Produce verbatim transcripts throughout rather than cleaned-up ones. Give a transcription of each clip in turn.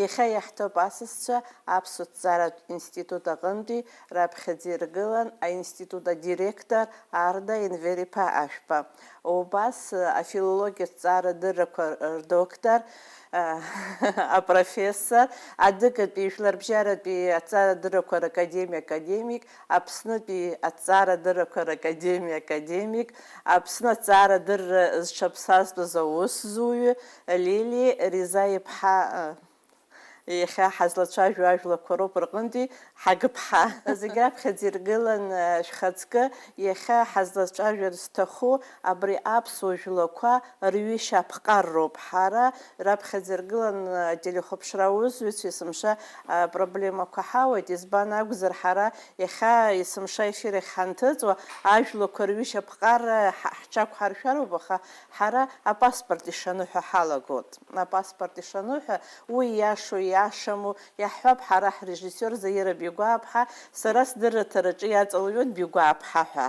Иахьа иаҳҭоуп асасцәа аԥсуа ҭҵааратә институт аҟынтәи раԥхьаӡа иргылан аинститут адиректор Арда Енвер-иԥа Ашәба. Убас афилологиатә ҭҵаарадыррақәа рдоктор, апрофессор, адыгатәи жәларбжьаратәи аҭҵаарадыррақәа ракадемиа академик, Аԥснытәи аҭҵаарадыррақәа ракадемиа академик, Аԥсны аҭҵаарадырра зҽаԥсазтәыз аусзуҩы Лили Риза-иԥҳа, иахьа ҳазлацәажәо ажәлақәа роуп рҟынтәи ҳагыԥҳа. Зегь раԥхьаӡа иргылан, шәхаҵкы, иахьа ҳазлацәажәар зҭаху абри аԥсуа жәлақәа рҩышьа аԥҟарроуп. Ҳара раԥхьаӡа иргылан ателехәаԥшра аусзуҩцәа есымша апроблемақәа ҳауеит, избан акәзар, ҳара иахьа есымша ефир ахь ҳанҭыҵуа, ажәлақәа рҩышьа аԥҟара ҳ-, ҳҽақәҳаршәароуп, аха ҳара апаспорт ишаныҳәа ҳалагоит. Апаспорт ишаныҳәа, уи иашоу, иашаму, иаҳҳәап, ҳара ҳрежиссиор Заира Бигәааԥҳа, сара сдырраҭараҿы иаҵалҩуеит Бигәааԥҳа ҳәа.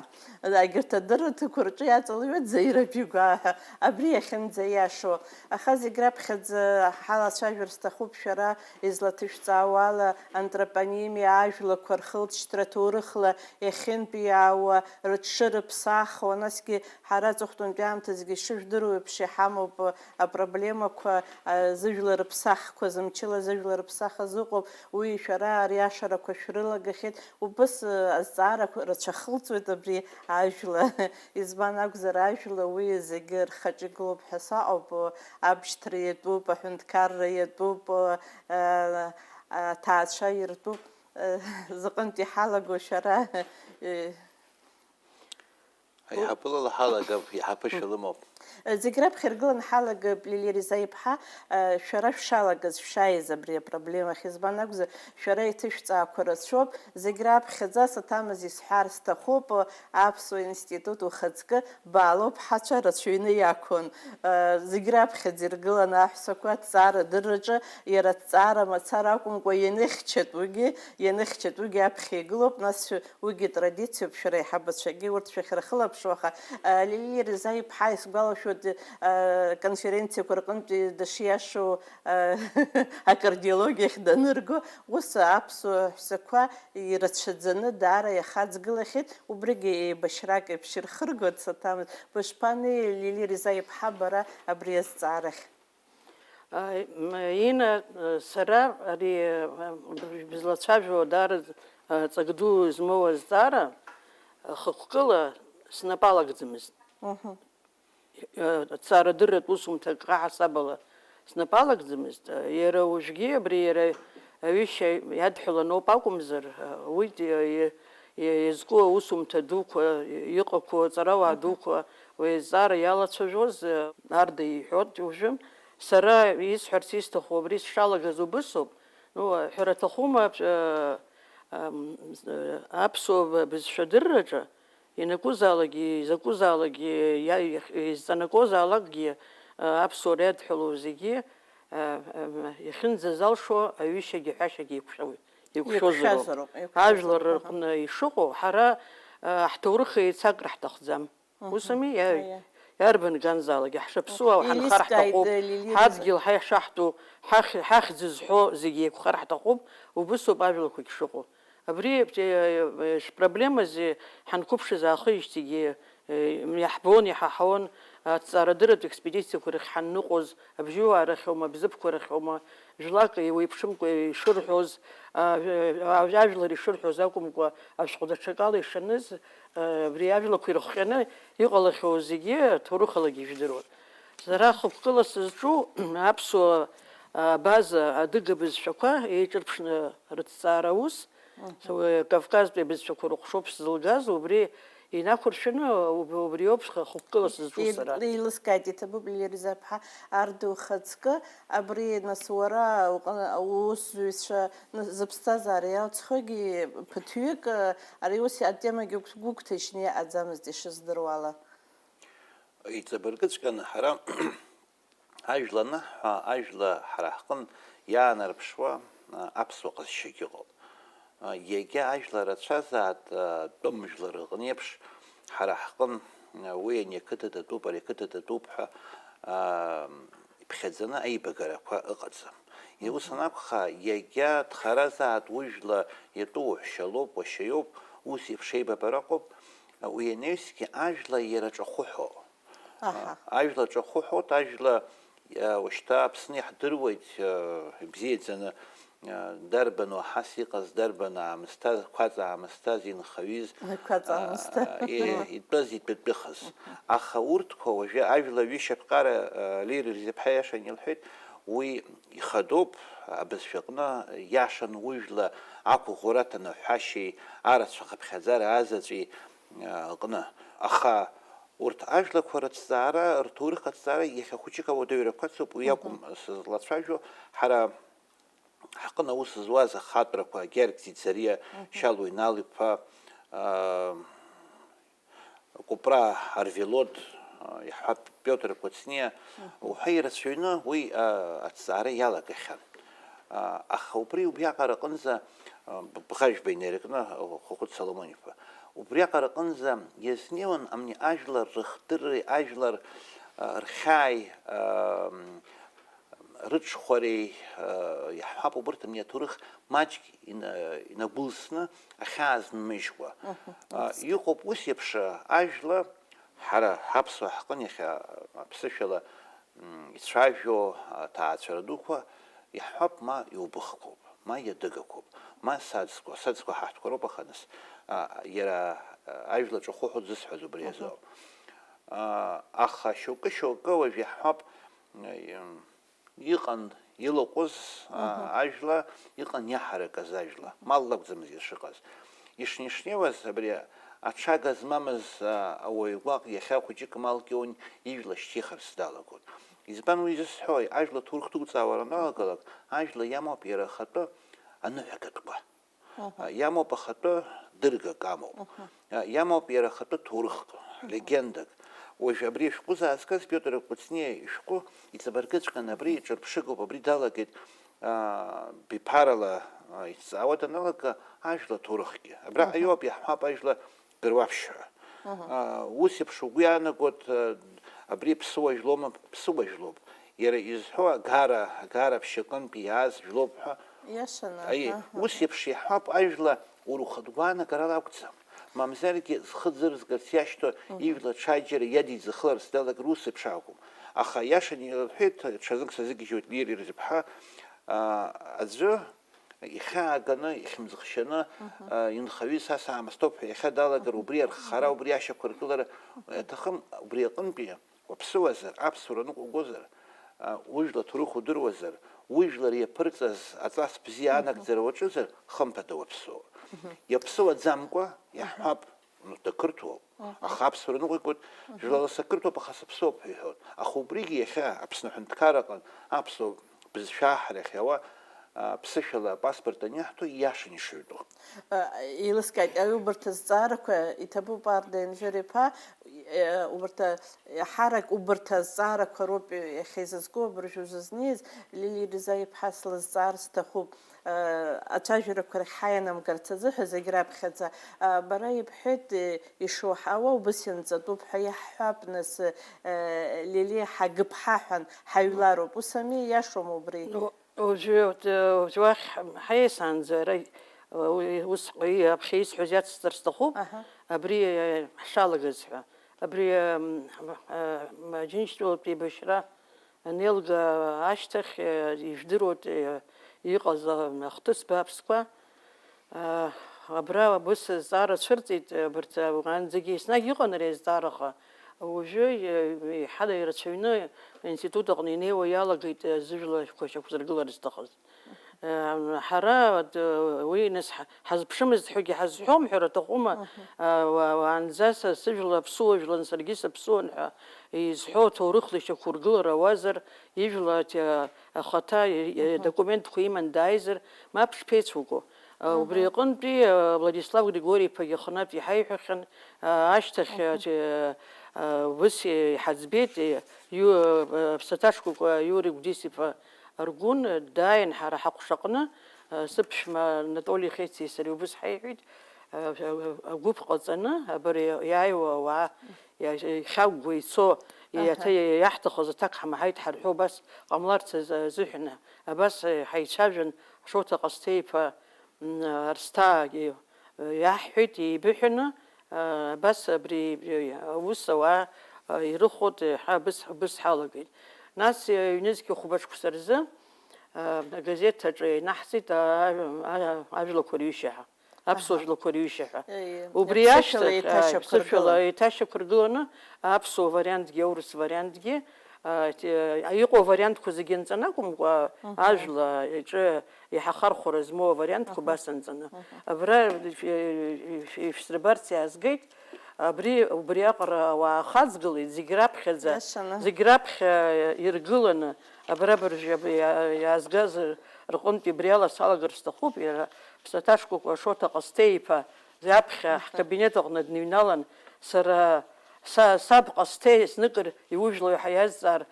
Егьырҭ адырраҭақәа рҿы иаҵалҩуеит Заира Бигәаа ҳәа. Абри иахьынӡаиашоу. Аха зегь раԥхьаӡа ҳалацәажәар сҭахуп шәара излаҭышәҵаауала антропонимиа, ажәлақәа рхылҵшьҭра ҭоурыхла иахьынтәиаауа, рыҽшырыԥсахуа, насгьы ҳара аҵыхәтәантәи аамҭазгьы ишыжәдыруа еиԥш иҳамоуп апроблемақәа, а, зыжәлар рыԥсахқәа, зымчыла зыжәлар рыԥсахыз ыҟоуп, уи шәара ариашарақәа шәрылагахьеит, убыс, а, азҵаарақәа рацәа хылҵуеит абри ажәла. Избан акәзар, ажәла уи зегьы рхаҿы игылоуп ҳәа саҟоуп, абшьҭра иатәуп, аҳәынҭқарра иатәуп, а, аҭаацәа иртәуп, а, зыҟынтә иҳалаго шәара, э, Аиҳабыла ҳалагап, иҳаԥышәа лымоуп. Зегь раԥхьа иргыланы ҳалагап, Лилиа Риза-иԥҳа, шәара шәшалагаз, шәшааиз абри апроблема ахь, избан акәзар, шәара иҭышәҵаақәа рацәоуп. Зегь раԥхьаӡа саҭамыз исҳәар сҭахуп, аԥсуа институт ухаҵкы баалоуп, ҳацәа рацәаҩны иақәын. Зегь раԥхьаӡа иргыланы аҳәсақәа аҭҵаарадырраҿы, иара аҭҵаара мацара акәымкәа, ианыхьчатәугьы, ианыхьчатәугьы аԥхьа игылоуп, нас уигьы традициоуп, шәара аиҳабацәагьы урҭ шәахьырхылаԥшуа, аха, а, Лилиа Риза-иԥҳа, исгәалашәоит, а, конференциақәа рҟынтә дышиашоу, а, акардиологиахь данырго, ус аԥсуа ҳәсақәа ирацәаӡаны даара иахаҵгылахьеит, убригьы еибашьрак еиԥш ирхыргоит, саҭамыз. Бышԥанеи, Лилиа Риза-иԥҳа, бара абри азҵаарахь? Ааи, м, Инна, сара ари, м, бызлацәажәо даара, ҵак ду змоу азҵаара, хықәкыла снапы алагӡамызт. Мгм. Ҭҵаарадырратә усумҭак аҳасабала снапы алагӡамызт. Иара уажәгьы абри иара аҩышьа иадҳәаланоуп акәымзар, уи д-, и-, и-, иазку аусумҭа дуқәа, иҟақәоу аҵарауаа дуқәа уи азҵаара иалацәажәоз, Арда иҳәоит уажәы. Сара исҳәарц исҭаху абри сшалагаз убысоуп. Ну, ҳәара аҭахума, э, ам, э, аԥсуа бызшәа адырраҿы ианакәызаалакгьы, изакәызаалакгьы, иа-, изҵанакуазаалакгьы, э, аԥсуара иадҳәалоу зегьы, э, э, иахьынӡазалшо аҩышьагьы ҳәашьагьы еиқәшәоит, еиқәшәозароуп. Еиқәшәазароуп, еиқәшәазароуп, Ажәлар аҳа. Рҟны ишыҟоу, ҳара, э, ҳҭоурых еицакра ҳҭахӡам. Ус ами, иа-, Аиа. Иарбан ганзаалакгьы ҳшаԥсуа ҳанхар Илискааит, ҳҭахуп, э, Лилиа Риза. Ҳадгьыл ҳаи-, ҳшаҳтәу, ҳахь-, ҳахьӡ зҳәо зегьы еиқәхар ҳҭахуп, убысоуп ажәлақәагь шыҟоу. Абри, э, э, шпроблемази ҳанқәыԥшыз аахижьҭеигьы, э, иаҳбон, иҳаҳауан, аҭҵаарадырратә експедициақәа рахь ҳанныҟәоз, абжьыуаа рахьоума, абзыԥқәа рахьоума, жәлак еиуеиԥшымкәа ишырҳәоз, а, жә-, а, ажәлар ишырҳәоз акәымкәа, ашәҟәы даҽакала ишаныз, Абри ажәлақәа ирыхҟьаны иҟалахьоу зегьы аҭоурыхалагьы ижәдыруан. Сара хықәкыла сызҿу аԥсуа, а, база адыга бызшәақәа еиҿырԥшны рыҭҵаара аус, Мгм. уи Кавказтәи абызшәақәа рыҟәшоуп сзылгаз, убри инақәыршәаны уб-, убриоуп х-, хықәкыла сызҿу Ил-, сара. Еилыскааит, иҭабуп, Лилиа Риза-ԥҳа, Арда ухаҵкы, абри, нас, уара уҟны-, уусзуҩцәа Зыԥсҭазаара иалҵхьоугьы ԥыҭҩык, ари ус атемагьы гәыгәҭажьны иҟаӡамызт ишыздыруала. Иҵабыргыҵәҟьаны ҳара ажәла анаҳҳәа, ажәла ҳара ҳҟын иаанарԥшуа, а, аԥсуа ҟазшьагьы ыҟоуп. А, иагьа ажәла рацәазаат, а, тәым жәлар рҟны еиԥш, ҳара ҳҟын, а, уи ани ақыҭа датәуп, ари ақыҭа датәуп ҳәа, а, иԥхьаӡаны аибагарақәа ыҟаӡам. Ус анакәха, иагьа дхаразаат ужәла иатәу уаҳәшьа лоуп, уашьа иоуп, ус еиԥш еибабара ыҟоуп, уи анаҩсгьы ажәла иара ҿахәыҳәо. Аҳа. Ажәла ҿахәыҳәоит, ажәла, а, уажәшьҭа Аԥсны иаҳдыруеит, а, ибзиаӡаны, а, дарбану аҳас иҟаз, дарбану аамысҭа, қәаҵа аамысҭа, зинхаҩыз, Қәаҵа аамысҭа. А, е-, итәыз, итәатәыхыз. Аха урҭқәа уажәы ажәла ҩышьаԥҟара, а, Лири Рзиаԥҳа иашан илҳәеит, уи ихадоуп, абызшәаҟны иашан ужәла ақәыӷәӷәара аҭанарҳәашьеи арацәа ахыԥхьаӡара азаҵәи, а, аҟны. Аха урҭ ажәлақәа рыҭҵаара, рҭоурых аҭҵаара иахьа хәыҷык ауадаҩрақәа ацуп, уи акәым сызлацәажәо, ҳара ҳҟны аус зуаз ахатәрақәа Герд Ӡиӡариа, Шьалуа Инал-иԥа, а, Кәыпра Арвелод, а, иаҳҳәап, Пиотр Кәыҵниа уҳәа ирацәаҩны уи, а, аҭҵаара иалагахьан. А, аха убри убриаҟара аҟынӡа, а, б-, бӷажәба инаркны, а, Хәыхәыт Соломон-иԥа, убриаҟара аҟынӡа иазнеиуан амни ажәлар рыхдырреи ажәлар, а, рхьааи, а, м, рыҽхәареи, а, иаҳҳәап, убырҭ амни аҭоурых маҷк ина-, инагәылсны ахьааз нмыжькәа. А, иҟоуп ус еиԥш, а, ажәла, ҳара ҳаԥсуаа ҳҟын иахьа аԥсышәала, м, ицәажәо аҭаацәара дуқәа, иаҳҳәап, ма иубыхқәоуп, ма иадыгақәоуп, ма саӡқәа, саӡқәа ҳаҳтәқәа роуп, аха нас, а, иара, а, ажәла ҿахәыҳәа дзысҳәаз убри азоуп. А, аха шьоукы-шьоукы уажә иаҳҳәап, м, иҟан илаҟәыз, а, ажәла, иҟан иаҳаракыз ажәла, мал лакәӡамызт ишыҟаз. Ишнеи-шнеиуаз абри аҽага змамыз, а, ауаҩ гәаҟ иахьа хәыҷык мал кьоун ижәла шьҭихырц далагон. Избан уи зысҳәои? Ажәла ҭоурых дуҵаауа аналагалак, ажәла иамоуп иара ахатәы аныҳәагатәқәа. Иамоуп ахатәы дыргак амоуп. Иамоуп иара ахатәы ҭоурыхк, легендак. Уажә абри ашәҟәы заазгаз Пиотр Кәыҵниа ишәҟәы иҵабыргыҵәҟьан, абри ҿырԥшыгоуп, абри далагеит, а, биԥарала, а, иҭҵаауа даналага ажәла ҭоурыхгьы. Абраҟа иоуп иаҳҳәап ажәла гыруаԥшьҳәа. А, ус еиԥш угәы иаанагоит, а, абри ԥсыуа жәлома, ԥсыуа жәлоуп. Иара изҳәо агара, агара ԥшьакынтәи иааз жәлоуп ҳәа. Иашаны, Аиеи, аҳа. Ус еиԥш иаҳҳәап, ажәла уара ухатә гәаанагарала акәӡам. Мамзаргьы зхы ӡырзгарц иашьҭоу ижәла ҽаџьара иадиӡыхларц далагар ус еиԥш акәым. Аха иашаны илҳәеит, ҽазнык сазыгьежьуеит Лири Рзыԥҳа, а, аӡәы ихьааганы, ихьымӡӷшьаны, а, инхаҩы са саамысҭоуп ҳәа иахьа далагар, убри арххара, убри ашьақәыргылара аҭахым, убри аҟынтәи уаԥсыуазар, аԥсуара ныҟәугозар, а, ужәла ҭоурых удыруазар, ужәлар иаԥырҵаз аҵас бзиа анагӡара уаҿызар, хымԥада уаԥсуоуп. Иаԥсыуаӡамкәа, иаҳҳәап, ну, дақырҭуоуп. Аха аԥсуара ныҟәигоит, жәлала сақырҭуоуп, аха сыԥсуоуп ҳәа иҳәон. Аха убригьы иахьа Аԥсны аҳәынҭқарраҟны аԥсуа бызшәа ҳара иахьауа, а, ԥсышәала апаспорт аниаҳҭо, ииашан ишыҩтәу. А, еилыскааит, ари убарҭ азҵаарақәа иҭабуп, Арда Енвер-иԥа, э, убарҭ, а, ҳарак убарҭ азҵаарақәа роуп иахьа изызку абыржәы узызнеиз, Лилиа Риза-иԥҳа, слызҵаар сҭахуп, э, ацәажәарақәа рахь ҳаианамгарц азыҳәа зегь раԥхьаӡа, а, бара ибҳәеит, э, ишуаҳауа убыс ианҵатәуп ҳәа иаҳҳәап, нас, э, Лилиа ҳагыԥҳаҳәан ҳаҩлароуп, ус ами, иашоума убри? Ну, Уажәы, уажәы уахь ҳаиасаанӡа ара, уи ус, уи аԥхьа исҳәаз иацсҵар сҭахуп, Аҳа. Абри, э, ҳшалагаз ҳәа. Абри, м, м, Аџьынџьтәылатә еибашьра анеилга ашьҭахь, э, ижәдыруеит, э, иҟаз, э, ахҭыс бааԥсқәа. Э, абра абыс азҵаара цәырҵит, э, абарҭ, э, уаанӡагьы еснагь иҟан ари азҵаара, аха уажәы, э, еиҳа ирацәаҩны аинститут аҟны инеиуа иалагеит, э, зыжәлақәа шьақәзыргылар зҭахыз. Ҳара, уи, нас, ҳазԥшымызт ҳәагьы ҳазҳәом ҳәа рҭахума? Уа-, уаанӡа са сыжәла аԥсуа жәлан, саргьы саԥсуан ҳәа изҳәо аҭоурыхла ишьақәыргылар ауазар, ижәла, ҭ-, ахаҭа, документқәа иман дааизар, мап шԥеицәоуго? Убри аҟынтәи, Владислав Григори-иԥагьы хнатә иҳаиҳәахьан, ашьҭахь, ус иҳаӡбеит, ю-, ԥсаҭа шкәакәа Иури Гәдис-иԥа Аргәын дааин ҳара ҳаҟәшаҟны, сыԥшәма Анатоли Хециеи сареи убыс ҳаиҳәеит, агәыԥ ҟаҵаны, абар иааиуа ауаа иахьагәгәа ицо, Аҳа. Иаҭа-, иаҳҭахыз аҭак ҳамаҳаит ҳарҳәо, убас ҟамларц азы-, азыҳәан, абас, э, ҳаицәажәан, Шоҭа Ҟасҭеи-иԥа, м, Арсҭаагьы, э, иаҳҳәеит, еибыҳәаны, э, абас абри, э, аус ауаа, э, ирыхәоит, э, ҳа абыс, абыс ҳалагеит. Нас, э, ҩнызқьи хәба шықәса рзы, э, агазеҭ аҿы инаҳҵеит, а, а, ажәлақәа рҩышьа ҳәа. Аԥсуа Аҳа. Жәлақәа рҩышьа ҳәа. Еи, Убри иаԥсышәала ашьҭахь, еиҭашьақәыргыланы. Иаԥсышәала еиҭашьақәыргыланы, аԥсуа вариантгьы, аурыс вариантгьы, а, те-, иҟоу авариантқәа зегьы нҵаны акәымкәа, Мгм. ажәла иҿы иҳахархәара змоу авариантқәа Мгм. абас анҵаны. Мгм. Абра, э, ишәсырбарц иаазгеит, абри, убриаҟара ауаа хаҵгылеит, зегь раԥхьаӡа, Иашаны. зегь раԥхьа иргыланы, абра абыржәы иа-, иаазгаз рҟынтәи абриала салагар сҭахуп, иара Ԥсаҭа шкәакәа Шоҭа Ҟасҭеи-иԥа, аԥхьа Аха. ҳкабинет аҟны дныҩналан, сара, са, саб Ҟасҭеи зныкыр иужәлои ҳәа иазҵаар,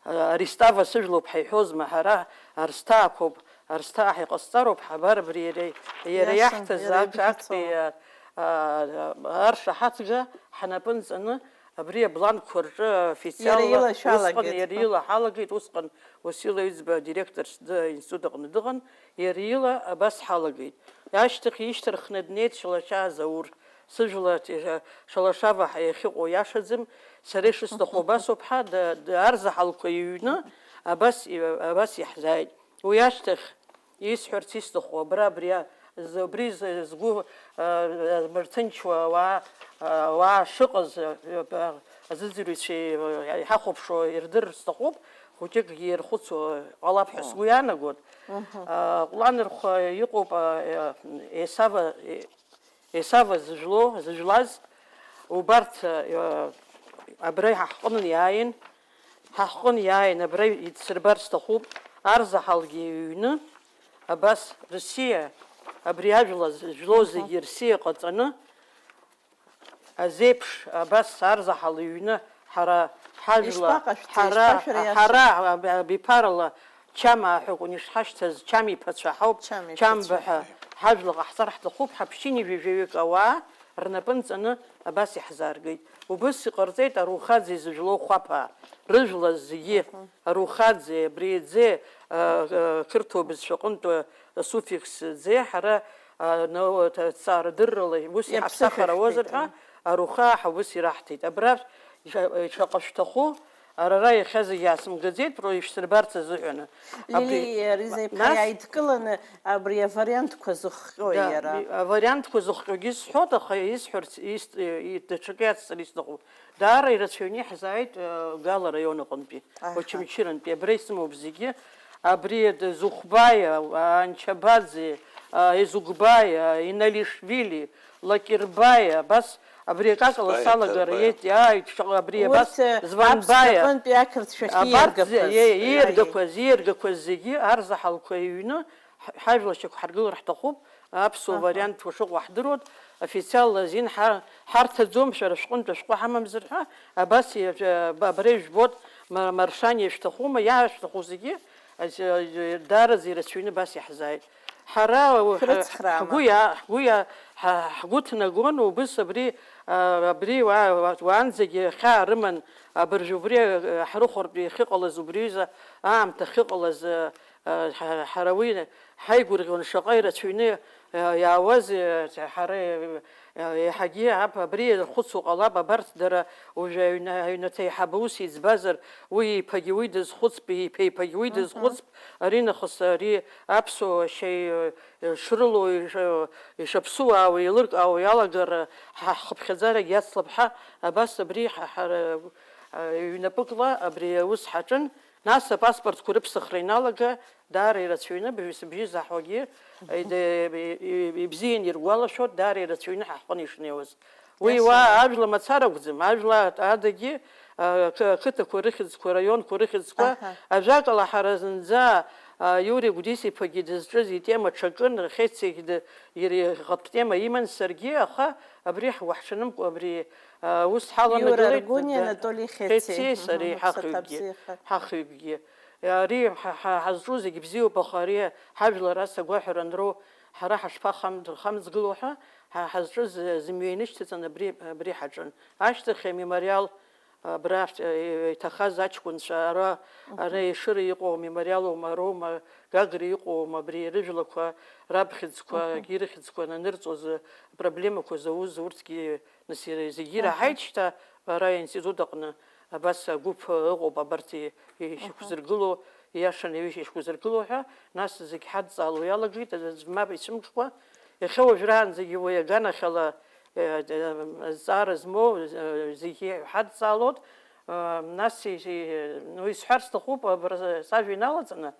а, Аристава сыжәлоуп ҳәа иҳәозма, ҳара Арсҭаақәоуп, Арсҭаа ҳәа иҟасҵароуп, ҳабар абри иара, иара Иашан, иаҳҭаз иара акт-, актәи, ибжьыцәоума? а, а, аршаҳаҭга ҳнапы нҵаны, абри абланкқәа рҿы Иара официалла ила усҟан шәалагеит. иара ила ҳалагеит, усҟан Уасил Аҩӡба адиректорс д-, институт аҟны дыҟан, иара ила абас ҳалагеит. Ашьҭахь ишьҭырхны днеит Шалашаа Заур. Сыжәла т-, Шалашава ҳәа иахьыҟоу иашаӡам, сара ишысҭаху абасоуп ҳәа, д-, д-, арзаҳалқәа иҩны абас и-, абас иаҳзааит. Уи ашьҭахь исҳәарц исҭаху, абра, абри а-, з-, абри з-, згәы, а, мырҭынчуа ауаа, а, ауаа шыҟаз, а, а, азыӡырҩцәа иҳахәаԥшуа ирдырыр сҭахуп, хәыҷыкгьы ирхәыцуа ҟалап ҳәа О. сгәы иаанагоит. Мгм. А, Ҟәланырхәа иҟоуп, а, а, Есава, Есава зыжәло, зыжәлаз, убарҭ, а, абра ҳаҟны иааин, ҳаҟны иааин, абра идсырбар сҭахуп, арзаҳалгьы иҩны, абас, рсиа, абри ажәла зыжәло Мгм. зегьы рсиа ҟаҵаны, азеиԥш, абас арзаҳал иҩны ҳара ҳажәла, Ишԥаҟашәҵеи, ҳара, ишԥашәариашеи? ҳара аб-, абиԥарала Чамаа ҳәа акәын ишҳашьҭаз, Чам иԥацәа ҳауп, Чам иԥацәа. Чамба ҳәа ҳажәла ҟаҳҵар ҳҭахуп, ҳаԥшьыни жәаҩык ауаа рнапы нҵаны абас иаҳзааргеит. Убыс иҟарҵеит Арухаӡе изыжәлоу Хәаԥаа, рыжәла зегьы, Мгм. Арухаӡе, абри ӡе, а, а, қырҭуа бызшәаҟынтә асуффикс ӡе, ҳара, а, на-, ҭ-, ҭҵаарадыррала ус иҳаԥсахыр Иаԥсышәа ауазар ҳәа, шәҭеит. Арухаа ҳәа ус ираҳҭеит. Абра шәа-, шаҟа шәҭаху, ара ара иахьа зегь иаасымгаӡеит, про ишәсырбарц азыҳәан. Абри, Лили, Риза иԥҳа нас иааидкыланы абри авариантқәа зыхҟьо Да, иара. и-, авариантқәа зыхҟьогьы сҳәоит, аха исҳәарц, ис-, и-, даҽакы иацҵар исҭаху. Даара ирацәаҩны иаҳзааит, э, Гала араион аҟынтәи, Аҳа. Очамчырантәи. Абра исымоуп зегьы. Абри д-, Зухбаиа, а, Анчабаӡе, а, Езугбаиа, Иналишвили, Лакирбаиа, абас абри акакала Шьҭа салагар иҭарбаиа. Иеит, иааит, шаҟа абри абас Урҭ, э, Званбаиа. Аԥсны аҟынтәи ақырҭшәахь Абарҭ ииаргақәаз. Зе-, ииаргақәаз, Аиеи. Ииаргақәаз зегьы арзаҳалқәа иҩны ҳ-, ҳажәлашьақәа ҳаргылар ҳҭахуп, аԥсуа Аҳа. Вариантқәа шыҟоу ҳдыруеит, официалла азин ҳа-, ҳарҭаӡом, шәара шәҟынтә ашәҟәы ҳамамзар ҳәа, абас иажәа, ба-, абра ижәбоит, ма-, Маршаниа шәҭахума, иаашәҭаху зегьы, аз-, даараӡа ирацәаҩны абас иаҳзааит. Ҳара, ҳ-, Шәрыцхраама? ҳгәы иа-, ҳгәы иа-, ҳа-, ҳгәы ҭнагон, убыс абри, а, абри уа-, уа-, уаанӡагьы хьаа рыман, абыржә убри, а, ҳрыхәартә иахьыҟалаз, убри аҩыза аамҭа ахьыҟалаз, а, а, ҳа-, ҳара уи ҳаигәырӷьон, шаҟа ирацәаҩны, а, иаауаз, а, ҳара, а, еиҳагьы аб-, абри ирхәыцуа ҟалап, абарҭ дара уажәы аҩны-, аҩнаҭа аиҳабы ус иӡбазар, уи иԥагьы уи дазхәыцп, иԥа иԥагьы уи Мгм. дазхәыцп, ари нахыс ари аԥсуа шьа, э, шрылоу, иш-, ишаԥсуаауа, еилыркаауа иалагар, ҳа ҳхыԥхьаӡарагь иацлап ҳәа, абас абри ҳа, ҳара, э, ҩнапыкла абри аус ҳаҿын. Нас апаспортқәа рыԥсахра иналага, даара ирацәаҩны, бжьы-, сыбжьы заҳуагьы, э, де-, и-, и-, ибзиан иргәалашәоит, даара ирацәаҩны ҳа ҳҟны ишнеиуаз. Уи Иашаны. Уа ажәла мацара акәӡам, ажәла адагьы, а, қ-, қыҭақәа рыхьӡқәа, раионқәа рыхьӡқәа, Аҳа. Ажәакала, ҳара зынӡа, а, Иури Гәдис-иԥагьы дызҿыз итема ҽакын, Хециагь д-, иара ихатә тема иман, саргьы, аха абри ҳгәаҳҽанымкәа абри, а, ус ҳаланагылеит, Иура Аргәыни, да, Анатоли Хециеи, Хециеи мгм, сареи ҳахҩыкгьы, ҳаԥсаҭа бзиахеит. Ҳахҩыкгьы. Ари ҳа, ҳа, ҳазҿу зегь бзиоуп, аха ари ҳажәлар ас агәаҳәара анроу, ҳара ҳашԥахам-, ҳамҵгыло ҳәа, ҳа, ҳазҿыз зымҩа инышьҭаҵан абри, абри ҳаҿын. Ашьҭахь амемориал Абра иҭахаз аҷкәынцәа ара, ара Ешыра иҟоу амемориалума, роума, Гагра иҟоума, абри рыжәлақәа, раԥхьыӡқәа, ирыхьӡқәа ананырҵоз, апроблемақәа зауз урҭгьы, нас, иара зегьы ираҳаит шьҭа ара аинститут аҟны. Абас агәыԥ ыҟоуп, абарҭ ишьақәзыргыло, ииашаны ишьақәзыргыло ҳәа, нас зегь ҳадҵаало иалагеит, аӡә мап ицәымӷкәа. Иахьа уажәраанӡагьы уи аганахьала, э, э, азҵаара змоу, э, зегьы ҳадҵаалоит. Э, нас и-, и-, ну, исҳәар сҭахуп, абра сажәа иналаҵаны,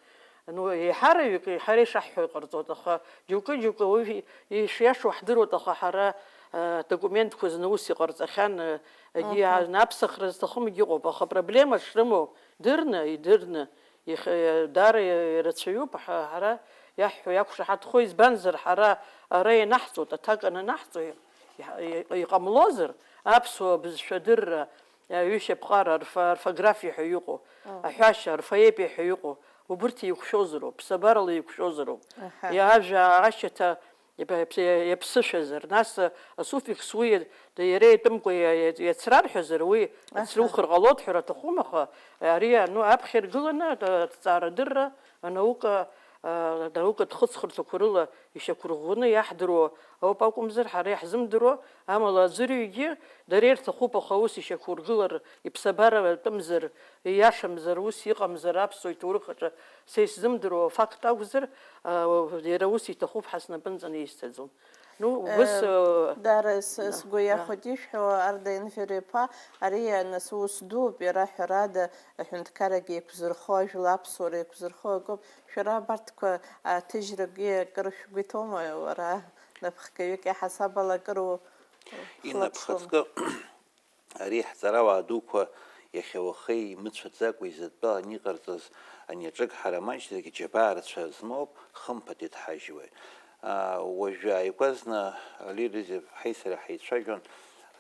ну, еиҳараҩык, еиҳара ишаҳҳәо иҟарҵоит, аха џьоукы-џьоукы уи ишиашоу ҳдыруеит, аха ҳара, э, документқәа зны ус иҟарҵахьан, э, егьи Аҳа. анаԥсахра зҭахым егьыҟоуп, аха проблема шрымоу дырны, идырны, Иахьа даара ирацәаҩуп ҳа-, ҳара иаҳҳәо иақәшаҳаҭхо, избанзар, ҳара ара ианаҳҵоит, аҭак ананаҳҵо, иҳ-, и-, иҟамлозар, аԥсуа бызшәа адырра, аҩышьа аԥҟара, арфа-, орфографиа ҳәа иҟоу, Мм. аҳәашьа, орфоепиа ҳәа иҟоу, убырҭ еиқәшәозароуп, ԥсабарала еиқәшәозароуп. Аҳа. Иа-, ажәа ашьаҭа, Иаԥ-, иаԥ-, иаԥсышәазар, нас, а, асуффикс уи иа-, иара иатәымкәа иа-, иа-, иацрарҳәазар, уи Аҳа. ацрухыр ҟалоит ҳәа аҭахума, аха ари, а, ну, аԥхьа иргыланы, а, аҭҵаарадырра анаука, а, анаукатә хыҵхырҭақәа рыла ишьақәырӷәӷәаны иаҳдыруа ауп акәымзар, ҳара иаҳзымдыруа, амала аӡәырҩгьы дара ирҭахуп, аха ус ишьақәыргылар, иԥсабара атәымзар, ииашамзар, ус иҟамзар аԥсуа иҭоурых аҿы Са исзымдыруа афакт акәзар, а, иара ус иҭахуп ҳәа снапынҵаны исҭаӡом. Ну, убыс, Э, э, Дара, с-, да, сгәы да. иахәеит ишәҳәо, Арда Енвер-иԥа, ари, а, нас ус дууп, иара ҳәарада, аҳәынҭқаррагьы еиқәзырхо, ажәла аԥсуара еиқәзырхо акоуп. Шәара абарҭқәа аҭыжьрагьы акыр шәгәы иҭоума, уара напхгаҩык иаҳасаб ала акыр у-, Инапхыҵкы. Ари ҳҵарауаа дуқәа иахьа уахеи имыцәаӡакәа изыдтәалан иҟарҵаз ани аҿыгҳара маҷӡак иџьабаа рацәа змоуп, хымԥада иҭҳажьуеит. Аа, уажәы ааигәазны Али Ризеиԥҳаи сареи ҳаицәажәон,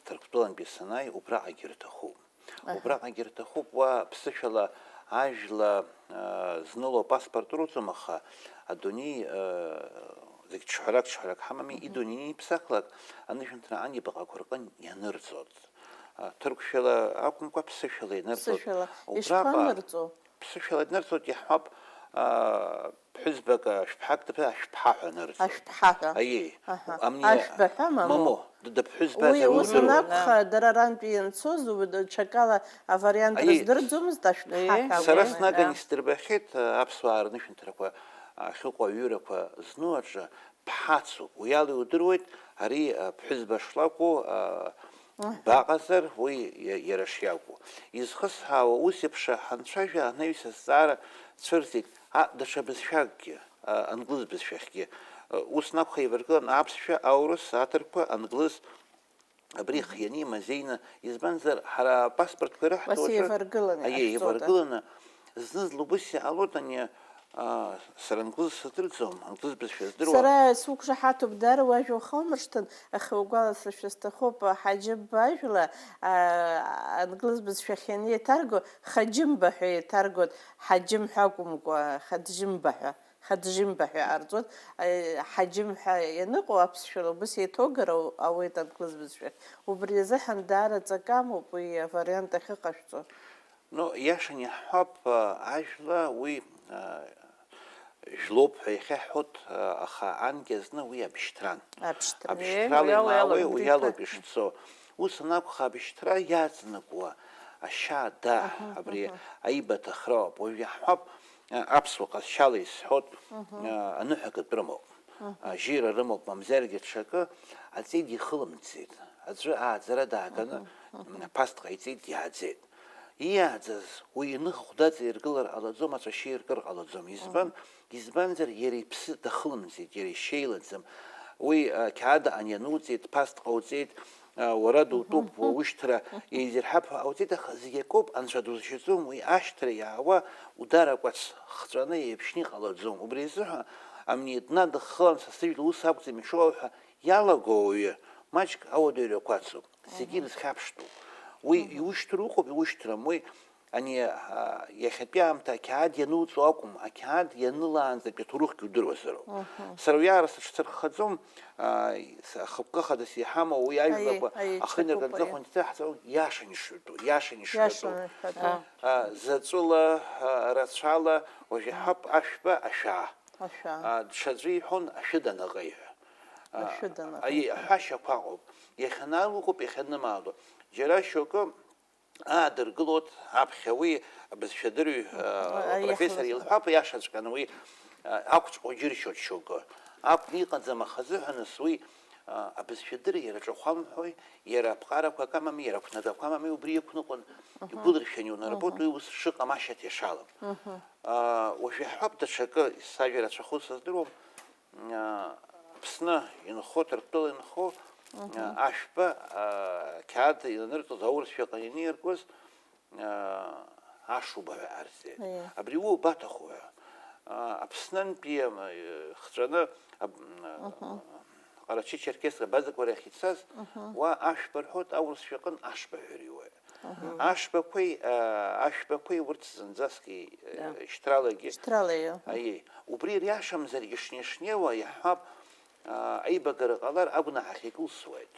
Ҭырқәтәылантәи санааи, убраҟагьы рҭахуп. Аҳа. Убраҟагьы рҭахуп, уа ԥсышәала ажәла, аа, зныло апаспорт уруӡом, аха адунеи, аа, зегь ҽҳәарак-ҽҳәарак ҳамами, Мгм. идунеи иԥсахлак анышәынҭра анибаҟақәа рҟын ианырҵоит. А, ҭырқәшәала акәымкәа, ԥсышәала инырҵоит. Ԥсышәала. Убраҟа Ишԥанырҵо? Ԥсышәала инырҵоит, иаҳҳәап, а, ԥҳәызбак, а, шәԥҳак дыԥ-, ашәԥҳа ҳәа нырҵоит. Ашәԥҳа ҳәа. Аиеи. Аҳа. Амни Ашәба ҳәа, мамоу? Мамоу, д-, дыԥҳәызбазар Уи ус удыруеит. анакәха, дара рантәи ианцоз, у-, д-, ҽакала авариант Аиеи. рыздырӡомызт, ашәԥҳа Аиеи. ҳәа Сара акәын. снаган Аҳа. исдырбахьеит, а, аԥсуаа рнышәынҭрақәа ахьыҟоу аҩырақәа зну аҿы ԥҳацуп. Уи ала иудыруеит, ари, а, ԥҳәызба шлакәу, а, Аҳа. баҟазар, уи иа-, иара шиакәу. Изхысҳәаауа, ус еиԥш ҳанцәажәа, анаҩс азҵаара цәырҵит, а, даҽа бызшәакгьы, а, англыз бызшәахьгьы. А, ус анакәха, еиваргылан аԥсшәа, аурыс, аҭырқәа, англыз, абри Мгм. хианы имазеины, избанзар, ҳара апаспортқәа ирыҳҭо Ус уаҵәы, еиваргыланы аиеи, иаҳҵода? еиваргыланы, зны-зынла убыс иҟалоит, ани, а, сара англыз сыздырӡом, англыз бызшәа здыруа. Сара суқәшаҳаҭуп, даара уажәа ухаумыршҭын, аха угәаласыршәа сҭахуп, Ҳаџьымба ажәла, а, англыз бызшәахь ианеиҭарго, Хаџьымба ҳәа еиҭаргоит, Ҳаџьым ҳәа акәымкәа, Хаджьымба ҳәа. Хаджьымба ҳәа иҟарҵоит, аи, Ҳаџьым ҳәа ианыҟоу аԥсшәала убыс еиҭоугар ау-, ауеит англыз бызшәахь. Убри азыҳәан даара ҵакы амоуп уи авариант ахьыҟашәҵо. Ну, иашан иаҳҳәап, а, ажәла уи, а, жәлоуп ҳәа иахьаҳҳәоит, а, аха анкьа зны уи абшьҭран. Абшьҭра. Абшьҭрала Уи ала ианаауеи, иалоуп уи иалоуп иҭа- ишцо. Ус анакәха, абшьҭра иаҵанакуа ашьа, да, Аҳа, абри аҳа. аибаҭахроуп. Уажә иаҳҳәап, а, аԥсуа ҟазшьала исҳәоит, Мгм. а, аныҳәа акы рымоуп. Мгм. А, жьира рымоуп, мамзаргьы ҽакы, аҵеи дихылымҵит. Аӡәы ааӡара дааганы, Мгм, мгм. м, ԥасҭк ҟаиҵеит, иааӡеит. Иааӡаз уи иныхахә даҵаиргылар ҟалаӡом, ацәашьы иркыр ҟалаӡом. Избан? Мгм. Избанзар, иара иԥсы дахылымҵит, иара ишьеилаӡам. Уи, а, қьаад аҟны иануҵеит, ԥасҭк ҟауҵеит, а, уара дутәуп, Мгм. уа ушьҭра еизирҳап ҳәа ҟауҵеит, аха зегь акоуп, анцәа дузшьаӡом, уи ашьҭра иаауа удар акәац хҵәаны еиԥшны иҟалаӡом. Убри азыҳәа амни днадыххылан, са сыжәла ус акәӡам ишыҟоу ҳәа иалаго ауаҩы, маҷк ауадаҩрақәа ацуп. Зегьы Мгм. ирызхьаԥштәуп. Уи Мгм. иушьҭра уҟоуп, иушьҭрам, уи Ани, а, иахьатәи аамҭа ақьаад иануҵо акәым, ақьаад ианылаанӡатәи аҭоурыхгьы удыруазароуп. Мгм. Сара уи аара сыҽсырххаӡом, а, с-, ахықәкы хадас иҳамоу уи Аиеи, ажәлақәа аиеи, ахы ҽакуп, инаркаӡо аиеи. Ахәынҭы ҳҵо, иашан ишыҩтәу, иашан ишыҩтәу. Иашан ишыҩтәу. А, заҵәыла, а, рацәала, уажә иҳәап, ашәба, ашәаа. Ашәаа. А, даҽаӡәы иҳәон, ашәыданаҟеи ҳәа. А, Ашәыданаҟеи аиеи, ҳәа. Аҳәашьақәа ыҟоуп. Иахьанаало ыҟоуп, иахьанымаало. Џьара шьоукы аадыргылоит аԥхьа уи абызшәадырҩ, а, а, профессор иаҳауазар. Илҳәап, иашаҵәҟьаны уи, а, ақәҵәҟьоу џьыршьоит шьоукы. Акәны иҟаӡам, аха азыҳәаныс уи, а, абызшәадырра иара ҿахәамҳәои, иара аԥҟарақәа акы амами, иара ақәнагақәа амами, убри иқәныҟәан, мгм, игәылыршәан иунарбоит, мгм, уи ус шыҟам ашьаҭа иашалам. Мгм. А, уажә иаҳҳәап, даҽакы, сажәа рацәахо сыздыруам, а, Аԥсны инхо, Ҭырқәтәыла инхо, мгм, а, ашәба, а, қьаад инанырҵоз аурысшәа ҟаианы иркуаз, а, ашуба ҳәа арҵеит. Аиеи. Абри убаҭаху ҳәа. А, Аԥснынтәи, а, хҵәаны, аб-, м, а, мгм, Ҟарачы-Черкес абазақәа рахь ицаз, мгм, уа ашәба рҳәоит, аурысшәа аҟын ашба ҳәа ириуеит. Мгм. Ашбақәеи, а, ашәбақәеи урҭ зынӡаскгьы, э, да, шьҭралагьы. Шьҭрала иоуп. Аиеи. Убри ириашамзаргьы шнеи-шнеиуа иаҳҳәап, а, аибагара ҟалар агәнаҳахь икылсуеит.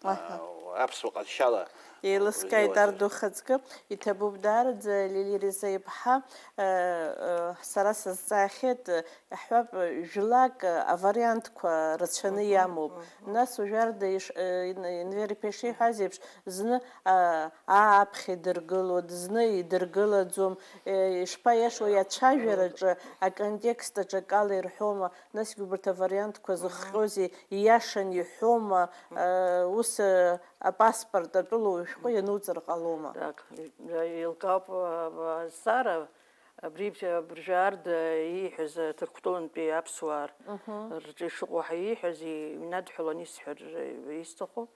Аҳа. А, аԥсуа ҟазшьала еилыскааит, узнеиуазар. Арду, ухаҵкы. Иҭабуп даараӡа, Лили Реза-иԥҳа, э, э, сара сазҵаахьеит, э, иаҳҳәап, э, жәлак, э, авариантқәа рацәаны, мгм, иамоуп. Мгм. Нас уажәарда иш-, э, Ен-, Енвер-иԥа ишиҳәаз еиԥш, зны, а, аа аԥхьа идыргылоит, зны идыргылаӡом, э, ишԥаиашоу, иацәажәараҿы, аконтекст аҿы акала ирҳәома, насгьы убарҭ авариантқәа, мгм, зыхҟьозеи, ииашан иҳәома, э, ус, э, апаспорт атәыла ушәҟәы иануҵар ҟалома? Так, еилкаауп, а, а, азҵаара, абри абыржәы Арда ииҳәаз, а, Ҭырқәтәылантәи аԥсуаа, мгм, рҿы ишыҟоу ҳәа ииҳәаз, и-, инадҳәалан исҳәар, э, исҭаху,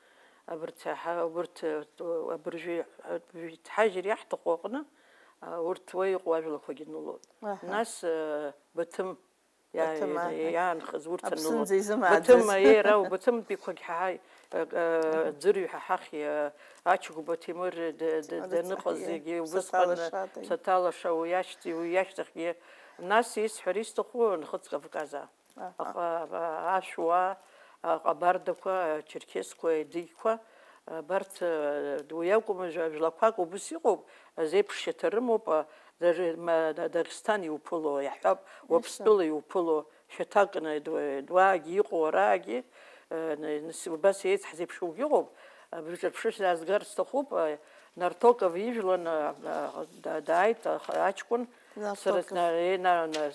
абарҭ аҳа-, убарҭ, э, абыржәы, абыржәы иҭҳажьыр иаҳҭаху аҟны, а, урҭ уа иҟоу ажәлақәагьы нылоит. Аҳа. Нас, э, Баҭым иа-, Баҭым, иа-, аҳ, иаанхаз урҭ аныло. Аԥсынӡа изымааӡаз. Баҭым, иара убаҭымтәиқәагь ҳаҳаи, э, э, аҳ, ӡырҩ ҳаҳахь, э, Ачгәба Ҭемыр д-, д-, даныҟаз, аиеи, егьи Ԥсаҭа убысҟан, Лашатәи. Ԥсаҭа Лаша уи ашьҭ-, уи ашьҭахьгьы. Нас исҳәар исҭаху Нхыҵ Кавказаа. Аҳа. Аҟа-, а-, ашәуа, аҟабардақәа, ачерқьесқәа, адыгьқәа, абарҭ, э, уи акәым, жәа-, жәлақәак убыс иҟоуп, зеиԥшшьаҭа рымоуп, а, Дагь-, ма-, Да-, Дагестан иуԥыло, иаҳҳәап, Уаԥстәыла иуԥыло, шәаҭакны, дуа-, дуаагьы иҟоу араагьы, э, н-, нас убас еицҳзеиԥшугьы ыҟоуп, абри ҿырԥшышьа азгар сҭахуп, э, Нартоков ижәлан, э, э, да-, дааит, аха-, аҷкәын, сара Нартоков. Сна-, е-, на-, на-,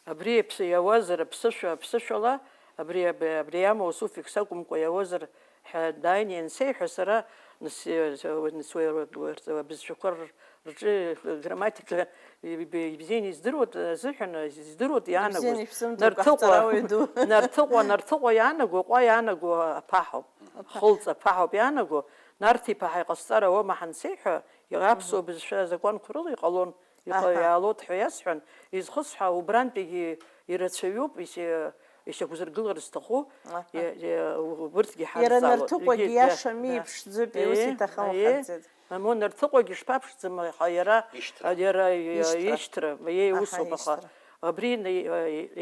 Абри иаԥс-, иауазар аԥсышәа, аԥсышәала, абри, абри, абри иамоу асуффикс акәымкәа иауазар ҳәа дааины иансеиҳәа, сара нас, нас уи р-, р-, абызшәақәа р-, рҿы грамматика иб-, ибзианы издыруа азыҳәан, издыруа иаанаго. Ибзианы ишәзымдыруа Нарҭыҟәа, ҟаҳҵара ауаҩ ду. Нарҭыҟәа, Нарҭыҟәа иаанаго, Аҟәа иаанаго аԥаҳауп. Аԥа. Хылҵ аԥаҳауп иаанаго, Нарҭ-иԥа ҳәа иҟасҵар ауама ҳансеиҳәа, иара аԥсуа, мгм, бызшәа азакәанқәа рыла иҟалон. Иҟа-, аҳа, иаалоит ҳәа иасҳәан, изхысҳәаау убрантәигьы ирацәаҩуп, ишьа-, ишьақәзыргылар зҭаху, аҳа, иа-, иа-, убырҭгьы иара ҳадҵаалоит. Нарҭыҟәагьы егьи, да, иашами, да, иԥшӡоуп, ус, еи, иҭахым, еи, ҳарӡеит. Мамоу, Нарҭыҟәагьы шԥаԥшӡам, аха иара, ишьҭра, иара, иа-, ишьҭра. Ишьҭра, еи, аҳа, усоуп, аха ишьҭра. Абри ина-,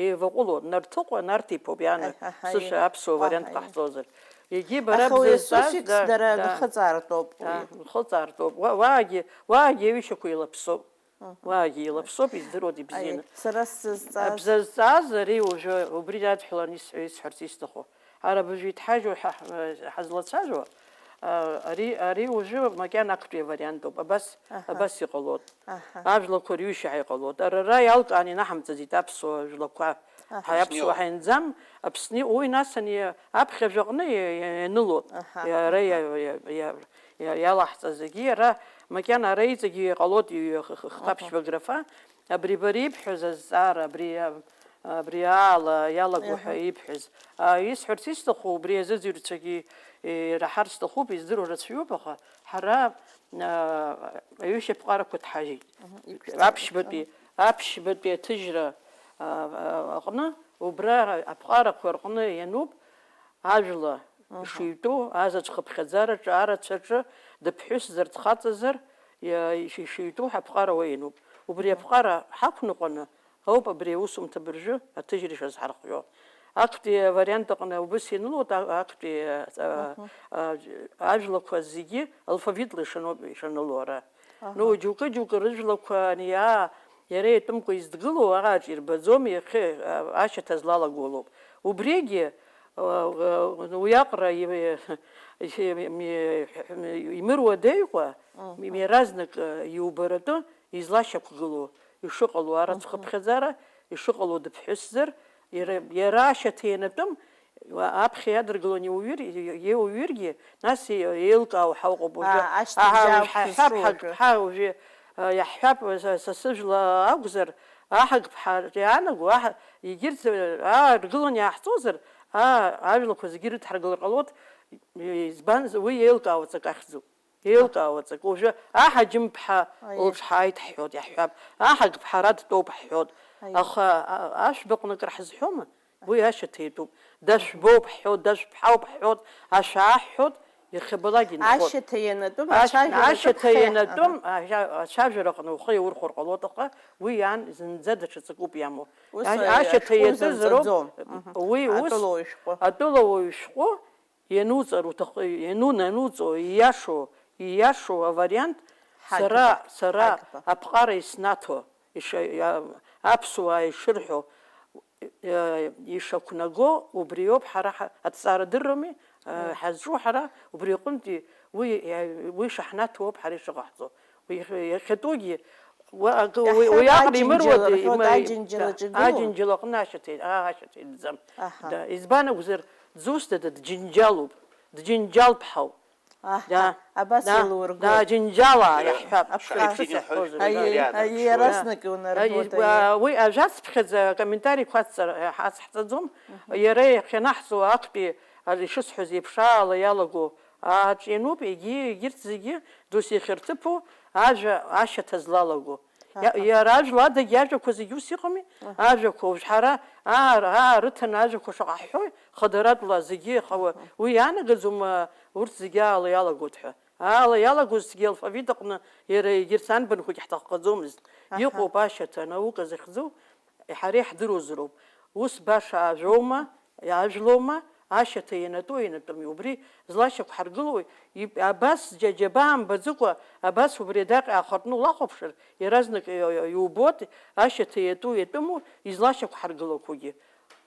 еиваҟәыло, Нарҭыҟәа, Нарҭ-иԥоуп иаана, аҳа, аҳа, ԥсышәа, еи, аԥсуа вариантк, аҳа, еи, ҟаҳҵозар. Егьи бара, аха уи бзазҵааз, асуффикс да, дара да, нхыҵаартоуп, да, уи. Нхыҵаартоуп. Уа-, уаагьы, уаагьы аҩышьақәа еилаԥсоуп. Мгм. Уаагьы илаԥсоуп, издыруеит ибзианы. Аиеи, сара сзызҵааз. Абзазҵааз ари уажәы убри иадҳәалан исҳәо, исҳәарц исҭаху. Ҳара абыржәы иҭҳажьу ҳа-, ҳа-, ҳазлацәажәо, а, ари, ари уажәы макьана актәи авариант ауп. Абас, аҳа, абас иҟалоит. Аҳа. Ажәлақәа рҩышьа ҳәа иҟалоит. Ара ара иалкааны инаҳамҵаӡеит аԥсуа жәлақәа. Аҳа. Ҳаи аԥсуа ҳаинӡам, Аԥсны, уи нас ани аԥхьажәаҟны иа-, иа-, ианылоит. Аҳа, иара аҳа. Иа-, иа-, иа-, иа-, иалаҳҵаз зегьы, иара макьана ара иҵегьы иҟалоит, ҩ-, х-, х-, хԥа ԥшьба графа, абри бара ибҳәаз азҵаара, абри, а, абри аала иалаго ҳәа ибҳәаз. А, исҳәарц исҭаху, убри азыӡырҩцәагьы, е, ираҳар сҭахуп, издыруа рацәаҩуп, аха ҳара, а, аҩышьа аԥҟарақәа ҭҳажьит. Аԥшьбатәи, аԥшьбатәи аҭыжьра, а, а, аҟны, убра аԥҟарақәа рҟны иануп, ажәла ишыҩтәу, азаҵә хыԥхьаӡараҿы, арацәаҿы, дыԥҳәысзар, дхаҵазар, Иа-, иши-, ишитәу ҳаԥҟара уеинуп. Убри Мгм. аԥҟара ҳақәныҟәаны ауп абри аусумҭа абыржәы аҭыжьра ишазҳархио. Актәи авариант аҟны убыс ианылоит, а-, актәи, а, Мгм. а, ажәлақәа зегьы алфавитла ишаноуп, ишаныло ара. Аҳа. Ну, џьоукы-џьоукы рыжәлақәа аниаа, иара итәымкәа издгылоу ааҿ ирбаӡом, иахьа, а, ашьаҭа злалаго лоуп. Убригьы, а, а, уиаҟара и-, и-, и-, имыруа деикәа, Мгм. иаразнак, а, иубаратәы излашьақәгылоу ишыҟало, арацәа Мгм. хыԥхьаӡара ишыҟало дыԥҳәысзар, иара, иара ашьаҭа ианатәым, Уа-, аԥхьа иадыргылон иуҩыр-, иуҩыргьы, нас и-, еилкаау ҳәа ыҟоуп уажәы. Аа, ашьҭыбжь Аҳа, уажә аақәшәаз ҳаҳәап, ҳәа уажәы. Ҳагԥҳа уажәы, а, иаҳҳәап, са, са сыжәла акәзар, аҳагԥҳа иаанаго, аҳ-, егьырҭ, аа, ргылан иааҳҵозар, аа, ажәлақәа зегьы ирыдҳаргылар ҟалоит, избанзар, уи еилкаау ҵак ахьӡуп. Еилкаау ҵак. Уажәы аҳаџьымԥҳа Аиеи. Лыҽҳааит ҳҳәоит, иаҳҳәап, аҳагԥҳа ара дтәоуп ҳҳәоит. Аиеи. Аха, а, ашәбаҟны акыр ҳазҳәома? Уи ашьаҭа иатәуп. Дашәбоуп ҳҳәоит, дашәԥҳауп ҳҳәоит, ашәаа ҳҳәоит, иахьабалак инхоит. Ашьаҭа ианатәым, Ашь-, ацәажәара ашьаҭа аҿыԥхьа, ианатәым, аҳа. ажа-, ацәажәара аҟны ухы иаурхәар ҟалоит, аха уи иан зынӡа даҽа ҵакуп иамоу. Ус, Ашь-, э, ашьаҭа ашәҟәы иатәызароуп, зынҵаӡом. Мгм. Уи ус Атәылауаҩ шәҟәы. Атәылауаҩ шәҟәы иануҵар уҭахы-, иану-, иануҵо, ииашоу, ииашоу авариант Ҳагба, сара, сара ҳагба. Аԥҟара иснаҭо, иша-, иа-, аԥсуаа ишырҳәо, э, ишақәнаго, убриоуп ҳара ҳа-, аҭҵаара дырроуми, э, Мм. ҳазҿу ҳара, убри аҟынтәи уи, иа-, уи шаҳнаҭуоуп ҳара ишыҟаҳҵо. Уи иахь-, иахьатәугьы, уа-, акы, уи, Иаҳҳәап, уи аҟара аџьынџьал имыруада, рҳәоит, имы-, аџьынџьал да, аҿы игылоу? Аџьынџьал аҟны ашьаҭа, аа, ашьаҭа иӡам. Аҳа. Да, избан акәзар, Ӡусҭа дыџьынџьалуп, дџьынџьалԥҳауп. Аҳ, Да, абас да, еилургоит. Да, џьынџьала иаҳҳәап. Аԥхьа. Шәарҭ Шәарҭ ишәҳәоз шәҳәоз, ргәы. Аиеи, иариаанаго. Аиеи, Шәарҭ. Иаразнак иунарбоит, Аиеи, аиеи. Уа-, уи ажәа цыԥхьаӡа акомментариқәа ацҵар, ҳацҳҵаӡом. Мгм. Иара иахьанаҳҵо актәи, а, ишысҳәаз еиԥш аала иалаго ааҿиануп, егьи, егьырҭ зегьы досу иахьырҭыԥу ажәа ашьаҭа злалаго. Иа-, Аҳа. Иара ажәла адагьы ажәақәа зегьы ус иҟами? Аҳа. Ажәақәа уажә ҳара аа, аа рыҭаны ажәақәа шаҟа ҳҳәои, хадаратәла зегьы, аха уа-, Аҳа. Уи иаанагаӡом, а, урҭ зегьы аала иалагоит ҳәа. Аала иалагозҭгьы алфавит аҟны иара егьырҭ анбанқәагьы ҳҭаххаӡомызт. Аҳа. Иҟоуп ашьаҭа, анаука захьӡу, ҳара иаҳдыруазароуп. Ус баша ажәоума, Иаажәлома, ашьаҭа ианатәу ианатәым, убри злашьақәҳаргылои? Иб-, абас џьа-, џьабаа мбаӡыкәа, абас убри адаҟьа аахыртны улахәаԥшыр, иаразнак и-, и-, иубоит, ашьаҭа иатәу иатәыму, излашьақәҳаргылақәоугьы.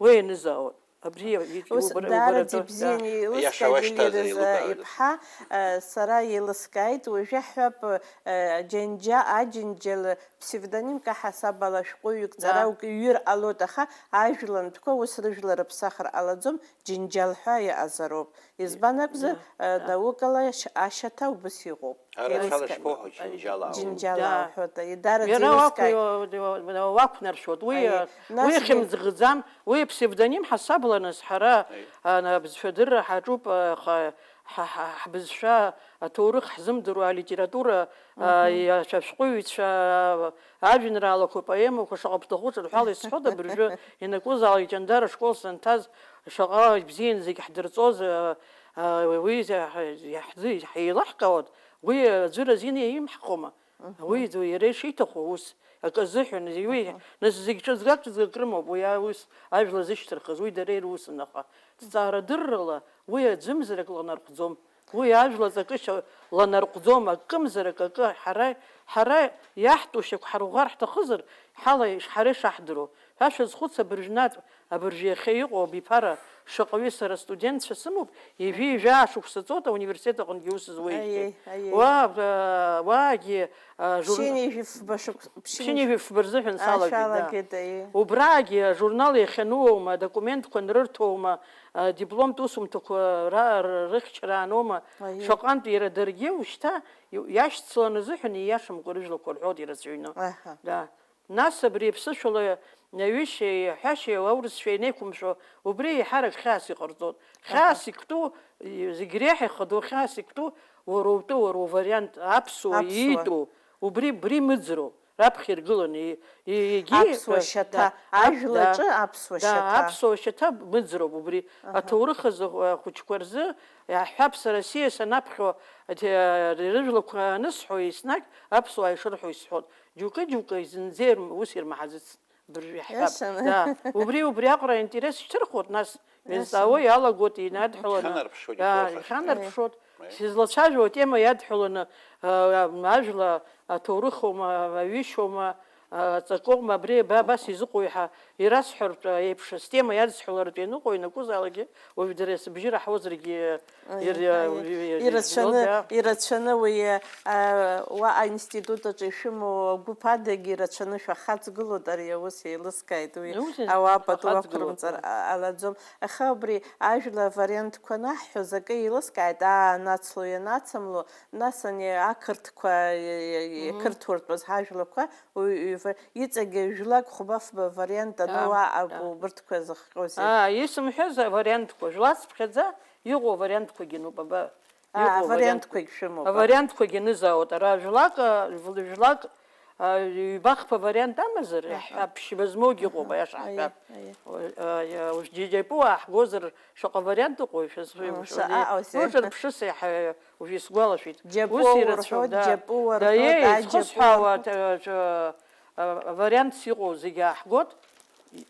Уи ианызаауа, абри и-, Ус иубара-, даараӡа убаратәы, ибзианы да. Иаша еилыскааит, уашьҭазар Елиза еилыбкаауеит. Иԥҳа, э, сара еилыскааит, уажәы иаҳҳәап, э, џьанџьа-, аџьынџьал Псевдонимк аҳасабала шәҟәыҩҩык Да. ҵараук иҩыр ҟалоит, аха ажәлантәқәа ус рыжәла рыԥсахыр ҟалаӡом, џьынџьал ҳәа иҟазароуп. Избан акәзар, Да. э, Да. наукала ш-, ашьаҭа убыс иҟоуп. Арацәала Еилыскаа-, ишԥоуҳәо, џьынџьал аауеит. џьынџьал Да. ааҳәоит, идараӡа Иара еилыскааит. уақәи-, уа-, уа-, уа-, уақәнаршәоит. Уи, Аиеи. Уи Насгьы хьымӡӷӡам, уи псевдоним ҳасабла нас ҳара, Аиеи. а, на-, бызшәа дырра ҳаҿуп, а, ха-, ҳа-, ҳа-, ҳбызшәа аҭоурых ҳзымдыруа, алитература, а, Мгм. Ашәҟәыҩҩцәа, а, ажәеинраалақәа, поемақәа шаҟа бҭаху ҿырҳәала исҳәоит, абыржәы ианакәызаалак Ҷандара ашкол санҭаз, шаҟа ибзиан зегь ҳдырҵоз, а, а, уи зе-, ҳа-, иаҳзы-, ҳеилаҳкаауан, уи аӡәыр азин иаимҳхома? Мгм. Уи ду иара ишиҭаху аус акы азыҳәан, уи Мгм. нас зегь ҿыцгак-ҿыцгак рымоуп, уи аус ажәла зышьҭырхыз, уи дара ирусын, аха ҭҵаарадыррала уи аӡәымзарак ланарҟәӡом. Уи ажәла ҵакышьа ланарҟәӡом, акымзарак акы ҳара, ҳара иаҳтәу шьақәҳарӷәӷәар ҳҭахызар, ҳала иш-, ҳара ишаҳдыруа. Ҳәа шәазхәыц, абыржәнатә, абыржә иахьа иҟоу абиԥара шаҟаҩы сара студентцәа сымоуп, ҩажәи жәаа шықәса ҵуеит ауниверситет аҟынгьы аус зуеижьҭеи. Аиеи, аиеи. Уа, а, уаагьы, а, жур-, Ԥшьынҩажәи фба шықә-, ԥшьынҩажәи Ԥшьынҩажәи фба рзыҳәан аа, салагеит, да. Шәалагеит, аиеи. Убраагьы ажурнал иахьануоума, адокументқәа анрырҭоума, а, дипломтә усумҭақәа ра-, р-, рыхьчара аноума, Аиеи. Шаҟантә иара даргьы ушьҭа иу-, иашьцыланы азыҳәан ииашамкәа рыжәлақәа рҳәоит ирацәаҩны. Аҳа. Да. Нас абри аԥсышәала аҩышьеи аҳәашьеи аурысшәа инеиқәымшәо, убри еиҳарак хьаас иҟарҵоит. Хьаас Аҳа. Иктәу, и-, зегь реиҳа ихадоу хьаас иктәу уара утәы, уара увариант, аԥсуа Аԥсуа. Иитәу, убри, убри мыӡроуп. раԥхьа иргыланы, и-, и-, егьи, Аԥсуа э, шьаҭа, да, ап-, ажәлаҿы да, аԥсуа да, шьаҭа. Аԥсуа шьаҭа мыӡроуп убри. Аҳа. Аҭоурых азы, э, ахәыҷқәа рзы, иаҳҳәап, сара сиас анаԥхьо, э, рыжәлақәа анысҳәо, еснагь аԥсуаа ишырҳәо исҳәон. Џьоукы-џьоукы зынӡа ирм-, ус ирмаҳаӡац. Абыржәы иаҳҳәап. Иашаны. Да. Убри, убри аҟара аинтерес шьҭырхуеит, нас, иазҵаауа иалагоит, инадҳәаланы. Ихьанарԥшуеит, да, ипрофиль. Ихьанарԥшуеит. Аиеи. Сызлацәажәо атема иадҳәаланы, а, ажәла аҭоурыхоума, аҩышьоума, аҵакоума, абри аба-, абас изыҟоу иаҳа ирасҳәартә еиԥш, стема иадысҳәалартә ианыҟоу ианакәызаалакгьы, уажә дара сыбжьы раҳауазаргьы, Аиеи, ир-, аиеи. Уи, уи, Ирацәаны, да. Ирацәаны уи, а, уа аинститут аҿы ишәымоу агәыԥ адагьы ирацәаны шәахаҵгылоит, ари аус еилыскааит, уи Иузеи ауаа пату шәахаҵгылоит, ақәырымҵар, да. А-, алаӡом. Аха убри ажәла авариантқәа анаҳҳәоз акы еилыскааит, аа, анацло, ианацамло, нас ани ақырҭқәа, и-, и-, Мгм. Иқырҭуартәыз ҳажәлақәа, уи, уи ва-, иҵегьы жәлак хәба-фба вариант Да, ануа да. Акәу убырҭқәа зыхҟьозеи? Аа, исымҳәаз авариантқәа, жәлацԥхьаӡа иҟоу авариантқәагьы нуп, аба. Аа, Иҟоу авариантқәагь вариантқәа. Шәымоуп, а? Авариантқәагь анызаауеит, ара жәлак, а, жәл-, жәлак, а, ҩбахԥа вариант амазар, Аҳа. Иаҳҳәап, ԥшьба змоугьы ыҟоуп, Аҳа. Аиаша Аиеи, ҳҳәап. Аиеи. О, а, иа-, уажә џьа-, џьапуа ааҳгозар, шаҟа вариант ыҟоу, шәа-, М, шәа-, шаҟа, а, ус, уажәы иаҳҳәап. Рыԥшыс иаҳа-, уажә исгәалашәеит. Џьапуа Ус урҳәо, ирацәоуп, да. Џьапуа Да, урҳәоит, еи, аџьапуа изхысҳәаауа, урҳәоит. Т-, т-, а, авариантс иҟоу зегьы ааҳгот,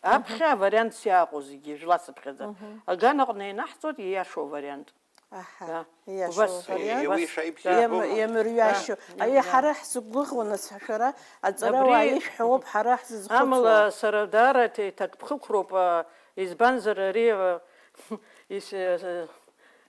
Аҳа. Аԥхьа авариантс иааҟоу зегьы, жәлацыԥхьаӡа. Мгм. Аганаҟны ианаҳҵоит ииашоу авариант. Аҳа, Да. Ииашоу Убас, вариант. Иа-, иа-, уи шаибжьы Иам-, иабоума? Иамырҩашьо. Да. Аиеи, Да. Ҳара ҳзықәгәыӷуа, нас, шәара аҵарауаа Абри ишәҳәо ауп, ҳара ҳзызхәыцуа. Амала сара даара ҭе-, ҭакԥхықәроуп, а, избанзар ари, а, ис-, э,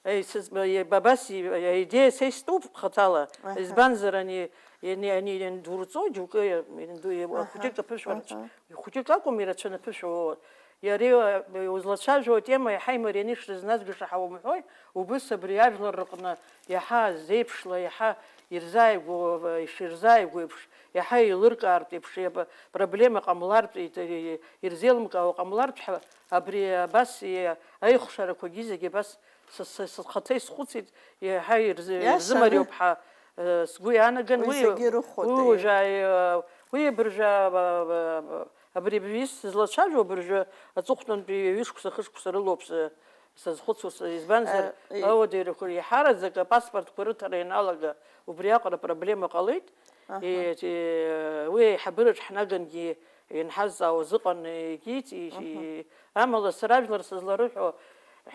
э, исыз-, э, ба-, абас и-, аидеиа са истәуп хаҭала. Аҳа. Избанзар ани, ани, ани иандурҵо џьоукы, ианду-, Аҳа, ахәыҷык аԥышәарч, аҳа. Ихәыҷык акәым ирацәаны аԥышәа уоуа. Иара, э, узлацәажәо атема иаҳа имарианы ишрызназгоу шаҳауа умҳәои, убыс абри ажәлар рыҟны иаҳа зеиԥшла, иаҳа ирзааигәоу, э, ишырзааигәоу еиԥш, иаҳа еилыркаартә еиԥш, иаба-, проблема ҟамлартә, ит-, и-, ирзеилымкаауа ҟамлартә ҳәа, абри абас, и-, аихәшарақәагьы зегьы абас са, са, са схаҭа исхәыцит, иаҳа ирзы-, Иашаны. Ирзымариоуп ҳәа, э, сгәы иаанаган, Уи уи, зегьы ирыхәоит, уи аиеи. Уажә, э, уи абыржәы, э, э, э, Абри, абри сызлацәажәо абыржәы аҵыхәтәантәи ҩышықәса, хышықәса рылоуп сы-, сазхәыцуа, сы-, избанзар, Э, и- ауадаҩрақәа иаҳараӡак апаспортқәа рыҭара ианалага, убри аҟара проблема ҟалеит. Аҳа. И-, и-, уи аиҳабыраҿ ҳнагангьы ианҳазҵаауаз ыҟан, егьит, и-, Аҳа. И-, амала сара ажәлар сызларыҳәо,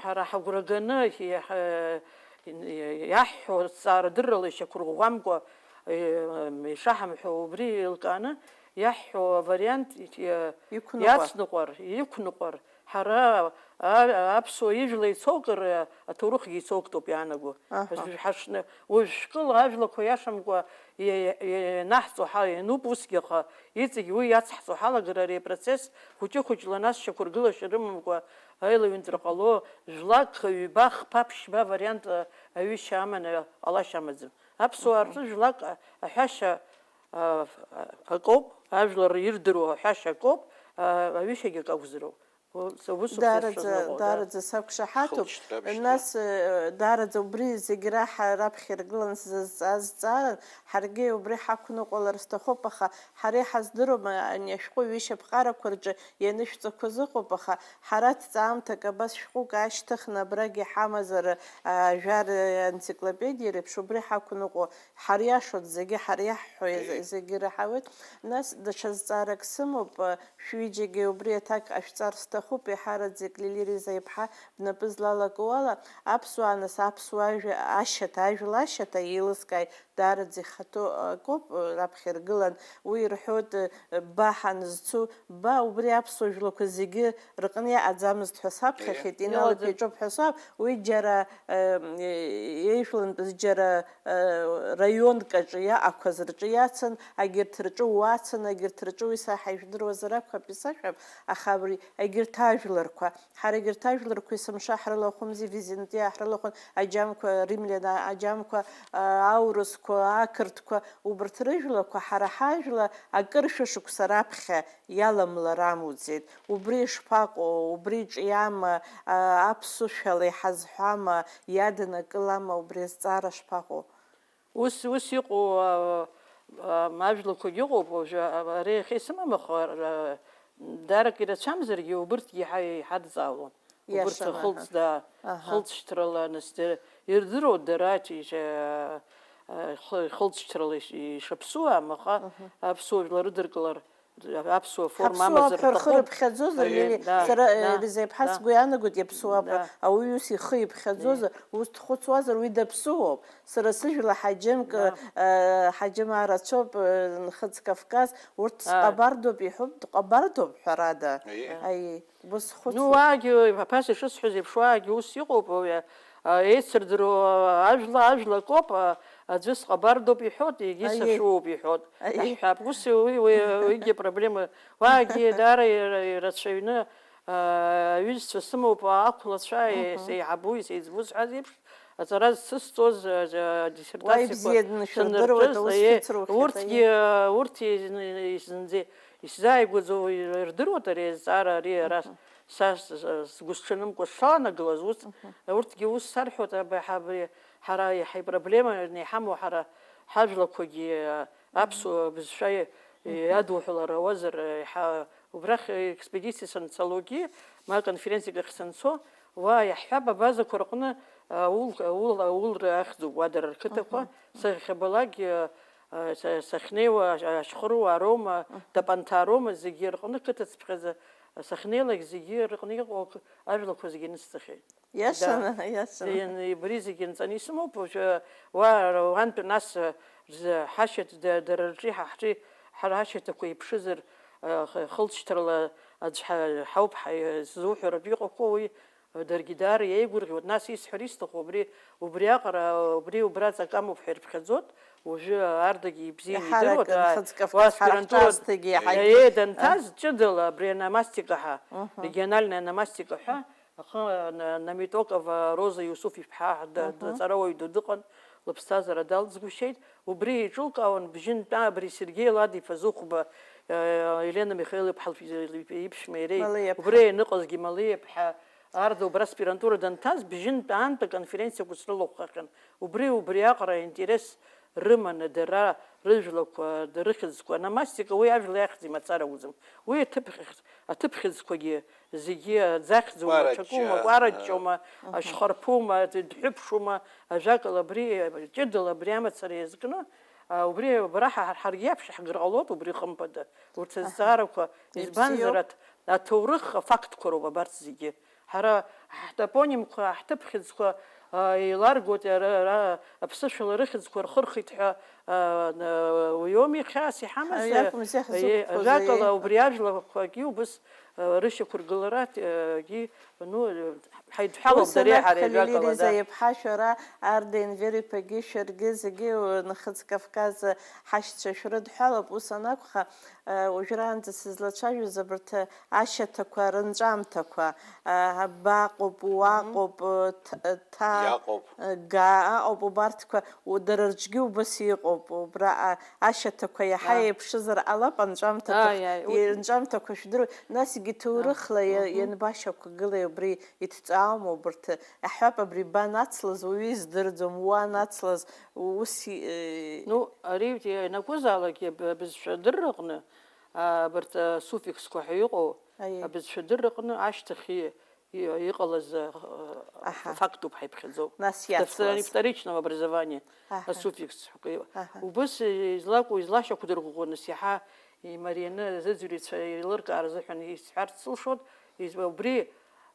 ҳара ҳагәра ганы, иаҳ-, иаҳҳәо, зҵаарадыррала ишьақәырӷәӷәамкәа, э, ишаҳамҳәо, убри еилкааны, Иаҳҳәо авариант, иа-, Иқәныҟәа. Иацныҟәар, иқәныҟәар, ҳара, а-, аԥсуа ижәла ицоукыр, аҭоурыхгьы ицоуктәуп иаанаго. Аҳа. Ҳашны, уажә шәкыла ажәлақәа иашамкәа иа-, иа-, ианаҳҵо ҳа-, иануп усгьы, аха иҵегь уи иацҳҵо ҳалагар, ари апроцесс хәыҷы-хәыҷла, нас шьақәыргылашьа рымамкәа аилаҩынтра ҟало, жәлак, ҩба, хԥа, ԥшьба вариант, а, аҩышьа аманы ҟалашьа амаӡам. Аԥсуаа Аҳа. Рҿы жәлак, а, аҳәашьа а, акоуп, ажәлар ирдыруа ҳәашьа акоуп, а, аҩышьагьы акы акәзароуп. Ус, ус ауп Даараӡа, сызшазыҟоу, да. Даараӡа сақәшаҳаҭуп. Хылҵшьҭрабжьгьы. Нас, э, даараӡа убри зегь раҳа раԥхьа иргыланы сзызҵааз зҵааран, ҳаргьы убри ҳақәныҟәалар сҭахуп, аха ҳара иҳаздыруам, ани ашәҟәы ҩышьаԥҟарақәа рҿы ианышәҵақәаз ыҟоуп, аха ҳара ҭҵаамҭак абас шәҟәык аашьҭыхны абрагь иҳамазар, а, жәар, э, анциклопедиа реиԥш убри ҳақәныҟәо Ҳариашоит зегьы, ҳариаҳҳәо Еи. Зегьы ираҳауеит. Нас даҽа зҵаарак сымоуп, шәҩыџьагьы убри аҭак ҟашәҵар сҭахуп, еиҳараӡак Лили Риза-иԥҳа бнапы злалакыу ала, аԥсуаа, нас аԥсуа ажәа, ашьаҭа, ажәла ашьаҭа еилыскааит, даараӡа ихаҭоу акоуп, раԥхьа иргылан, уи ирҳәоит, ба ҳанызцу, ба убри аԥсуа жәлақәа зегьы рҟны иаҟаӡамызт ҳәа саԥхьахьеит, Еи. Иналатәа Иҟаӡам. Иаҿуп ҳәа сҳәап, уи џьара, э, еижәлантәыз џьара раионк аҿы иаақәаз рҿы иацын, агьырҭ рҿы уацын, агьырҭ рҿы уи саҳа ижәдыруазар акәхап исашәҳәап, аха абри агьырҭ ажәларқәа, ҳара егьырҭ ажәларқәа есымша ҳрылахәымзи, Византиа ҳрылахәын, аџьамқәа, римляна аџьамқәа, а, аурысқәа, ақырҭқәа, убарҭ рыжәлақәа ҳара ҳажәла акыр шәышықәса раԥхьа иаламлар амуӡеит. Убри ишԥаҟоу, убри ҿиама, а, аԥсышәала иҳазҳәама, иаднакылама, убри азҵаара шԥаҟоу? Ус, ус иҟоу, а, Ам, ажәлақәагьы ыҟоуп, уажәы, а, ара иахьа исымам, аха, а, дарак ирацәамзаргьы, убырҭгьы иҳа-, иҳадҵаалон. Убырҭ Иашан, аха. Хылҵ-, да, Аха. Хылҵшьҭрала, нас, дара ирдыруан, дара, а, а, хы-, хылҵшьҭрала иш-, ишаԥсуам, аха Мгм. аԥсуа жәлар рыдыркылар, аԥсуа форма Ҳаԥсуа амазар ҳәа рхы аҭахуп. Рыԥхьаӡозар, Аиеи, Лили, да, сара, да, э, Реза иԥҳа да. Сгәы иаанагоит иаԥсуа, Да. ауаҩы ус ихы иԥхьаӡозар, Аиеи. Ус дхәыцуазар, уи даԥсуоуп. Сара сыжәла ҳаџьымк, Да. э, ҳаџьымаа рацәоуп, э, Нхыҵ Кавказ, урҭ Ааи. Сҟабардоуп иҳәоуп, дҟабардоуп, ҳәарада. Аиеи. Аиеи, бысхәыцуп. Ну, уаагьы, аԥас ишысҳәаз еиԥш, уаагьы ус иҟоуп, уи, а, еицырдыруа ажәла, ажәлак ауп, а, аӡәы сҟабардоуп иҳәоит, егьи Аиеи. Сашәуоуп иҳәоит. Аиеи. Иаҳҳәап, ус уи, уи, уигьы проблема. Уаагьы даара ира-, ирацәаҩны, а, аҩызцәа сымоуп, ақәлацәа, Мгм. сеиҳабу, исеиҵбу сҳәаз еиԥш, аҵара зсысҵоз, а, а, Уа диссертациақәа ибзиа днышәырдыруеит, сынрыԥшыз, аус аиеи, шәыцрухьеит, урҭгьы, аиеи. а, урҭ изны-, изынӡа исзааигәаӡоу ирдыруеит ари азҵаара, ари ара Мгм. са с-, с-, сгәысҽанымкәа сшаанагылаз, ус, Мгм. урҭгьы ус сарҳәоит, аб-, ҳа-, абри, ҳара иаҳа ипроблема иҳамоу ҳара ҳажәлақәагьы, а, Мгм. аԥсуа бызшәа и-, Мгм. иадуҳәалар ауазар, а, иаҳа убрахь експедициа санцалогьы, ма конференциак ахь санцо, уа иаҳҳәап, абазақәа рҟны аул, аул, аулра ахьӡуп, уа дара рқыҭақәа, Мгм. сахьабалак, а, а, са-, сахьнеиуа, а, Ашьхыруаа роума, Мгм. Тапанҭаа роума, зегьы рҟны, қыҭацыԥхьаӡа сахьнеилак, зегьы рҟны иҟоу ак-, ажәлақәа зегьы нысҵахьеит. Иашаны, Да. иашаны. Зегьы, абри зегьы нҵаны исымоуп, уажәы уа, уантәи нас, а, рзы ҳашьаҭ-, да-, дара рҿи ҳа-, ҳҿи ҳара ҳашьаҭақәа еиԥшызар, а, х-, хылҵшьҭрала аӡә ҳа-, ҳауп ҳа-, ззуҳәаратәы иҟақәоу уи, Даргьы даара иеигәырӷьоит, нас исҳәар исҭаху абри, убриаҟара, убри убра ҵакамоуп ҳәа ирыԥхьаӡоит, уажәы Ардагьы ибзианы Иаҳарак идыруеит, ааи, Нхыҵ уа Кавказ ҳара аспирантура, ҳҿы азҭагьы иаҳагьы. Иаҳагьы данҭаз ҷыдала абри ономастика ҳәа, Мгм. региональная ономастика ҳәа, аха, на-, Намитокова Роза Иусуф-иԥҳа ҳда-, Мгм. дҵарауаҩ ду дыҟан, лыԥсҭазаара далҵгәышьеит, убри еиҿылкаауан бжьынтәа абри Сергеи Ладиԥа Зыхәба, э, Елена Михаил-иԥҳа лф-, иԥшәма иареи, Малеиаԥҳа. Убри аныҟазгьы Малеиаԥҳа Арда убра аспирантура данҭаз, бжьынтә аантәи аконференциақәа срылахәхахьан. Убри, убриаҟара аинтерес рыманы, дара рыжәлақәа, рыхьӡқәа, ономастика уи ажәла иахьӡ имацара акәӡам. Уи аҭыԥ хьӡ-, аҭыԥ хьӡқәагьы зегьы аӡахьӡума, Кәараҷҷа, ҽакума, кәараҷҷома, Мгм. ашьхарԥума, дҳәыԥшума, ажәакала, абри, ҷыдала абри амацара иазкны, а, убри абра ҳа-, ҳаргьы иаԥхьа ҳгар ҟалоит, убри хымԥада. Урҭ Аҳа. Азҵаарақәа, Ибзиоуп. Избанзар, аҭ-, аҭоурых афактқәа роуп абарҭ зегьы. Ҳара ҳтопонимқәа, ҳҭыԥ хьыӡқәа, а, еиларгоит, ара, ара аԥсышәала рыхьӡқәа рхырхит ҳәа, а, на-, уи ауми хьаас иҳамаз, Ҳа-, иакәымзи а, ҳзықәԥоз, ажәакала, аиеи. Убри ажәлақәагьы убыс, а, рышьақәыргыларагьы, ну, ҳаидҳәалоуп Ус дареи анакәха, ҳареи Лили ажәакала, Реза да. Иԥҳа, шәара, Арда Енвер-иԥагьы, шәаргьы зегьы, Нхыҵ Кавказ ҳашьцәа шәрыдҳәалоуп. Ус анакәха, уажәраанӡа сызлацәажәоз абарҭ ашьаҭақәа рынҵәамҭақәа, а, баҟоуп, Мгм. уаҟоуп, ҭ-, ҭа, Иаҟоуп. га аҟоуп, убарҭқәа, у-, дара рҿгьы убас иҟоуп, убра, а, ашьаҭақәа иаҳа А. еиԥшызар ҟалап, анҵәамҭақәа Ааи, х-, ааи, уи- и-, нҵәамҭақәа шәдыруеит, насгьы ҭоурыхла иа-, Мгм. ианбашьақәгылеи убри иҭҵаауама убарҭ, аҳәап, абри банацлаз уаҩы издырӡом, уанацлаз ус и-, э, Ну, ари ианакәызаалакгьы аб-, абызшәа адырраҟны, а, абарҭ асуффиксқәа ҳәа иҟоу, Аиеи. Абызшәа адырраҟны ашьҭахь и-, и-, иҟалаз, а, Аҳа. Фактуп ҳаиԥхьаӡоу. Нас Втор-, иацлаз. Вторичного образования Аҳа. Асуффикс ҳәа. Аҳа. Убыс излакәу, излашьақәдырӷәӷәо, нас иаҳа имарианы азыӡырҩцәа еилыркаара азыҳәан исҳәарц сылшоит, из-, убри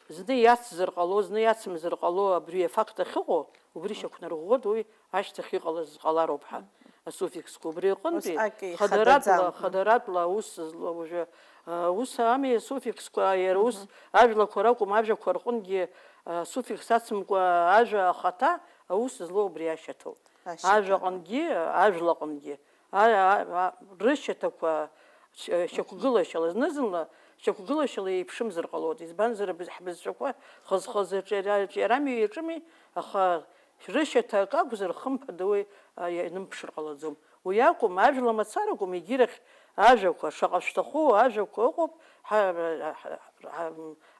зны иацзар ҟало, зны иацымзар ҟало, абри афакт ахьыҟоу, убри шьақәнарӷәӷәоит, уи ашьҭахь иҟалаз ҟалароуп ҳәа. Асуффиксқәа убри аҟынтәи Усҟак ихадаратәла, ихадаӡам. Хадаратәла аус злоу уажәы, а, ус ами асуффиксқәа, иара ус Мгм. ажәлақәа ракәым, ажәақәа рҟынгьы, а, суффикс ацымкәа ажәа ахаҭа аус злоу убри ашьаҭоуп. Ашьаҭа. Ажәаҟынгьы, ажәлаҟынгьы. А, а, а, рышьаҭақәа ш-, шьақәгылашьала, зны-зынла шьақәгылашьала еиԥшымзар ҟалоит. Избанзар, абыз-, ҳбызшәақәа хаз-хазы ҿиара-, ҿиарами, иаҿыми, аха рышьаҭа акы акәзар, хымԥада уи, а, иа-, инымԥшыр ҟалаӡом. Уи акәым, ажәла мацара акәым, егьирахь ажәақәа, шаҟа шәҭаху ажәақәа ыҟоуп, ҳа-, ҳа-, ҳа-, ҳа-,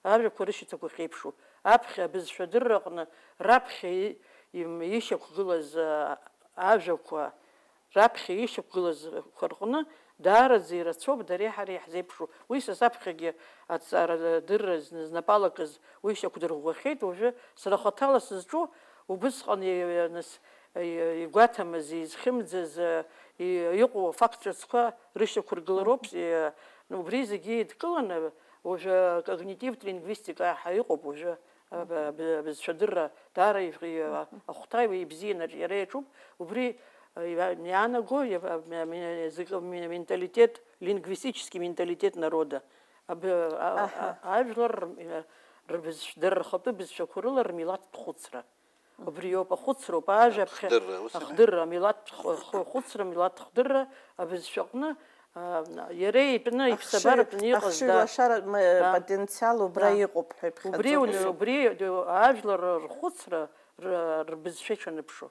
ажәақәа рышьаҭақәа ахьеиԥшу. Аԥхьа абызшәа адырраҟны раԥхьа и-, им-, ишьақәгылаз, а, ажәақәа, раԥхьа ишьақәгылазқәа рҟны даараӡа ирацәоуп дареи ҳареи иаҳзеиԥшу. Уи са саԥхьагьы аҭҵаарадырра зны-, знапалакыз уи шьақәдырӷәӷәахьеит. Уажәы сара хаҭала сызҿу убысҟан и-, нас, и-, игәаҭамыз, изхьымӡаз, и-, иҟоу афакт ҿыцқәа рышьақәыргылароуп. И-, убри зегьы еидкыланы, уажәы акогнитивтә лингвистика ҳәа иҟоуп уажәы. Аб-, аб-, абызшәадырра даара ижәг-, ахәҭа ибзианы иара иаҿуп. Убри, а, иа-, иаанаго иа-, а, ме-, ме-, язык-, ме-, менталитет, лингвистический менталитет народа. Аб-, а, а, Аҳа. Ажәлар р-, рбызшә-, дара рхатәы бызшәақәа рыла рмилаҭтә хәыцра. Убри иоуп, ахәыцроуп, ажәаԥхьа Ахдырра, ус ами? Ахдырра, амилаҭтә х-, х-, хәыцра, амилаҭтә хдырра абызшәаҟны, а, иара итәны, Ахшыҩ-, иԥсабаратәны иҟаз, ахшыҩ да. Лашара м-, Да. Потенциал убра Да. Иҟоуп ҳәа Убри, иԥхьаӡоуп. Убри ажәлар рхәыцра р-, рбызшәа иҽаныԥшуа.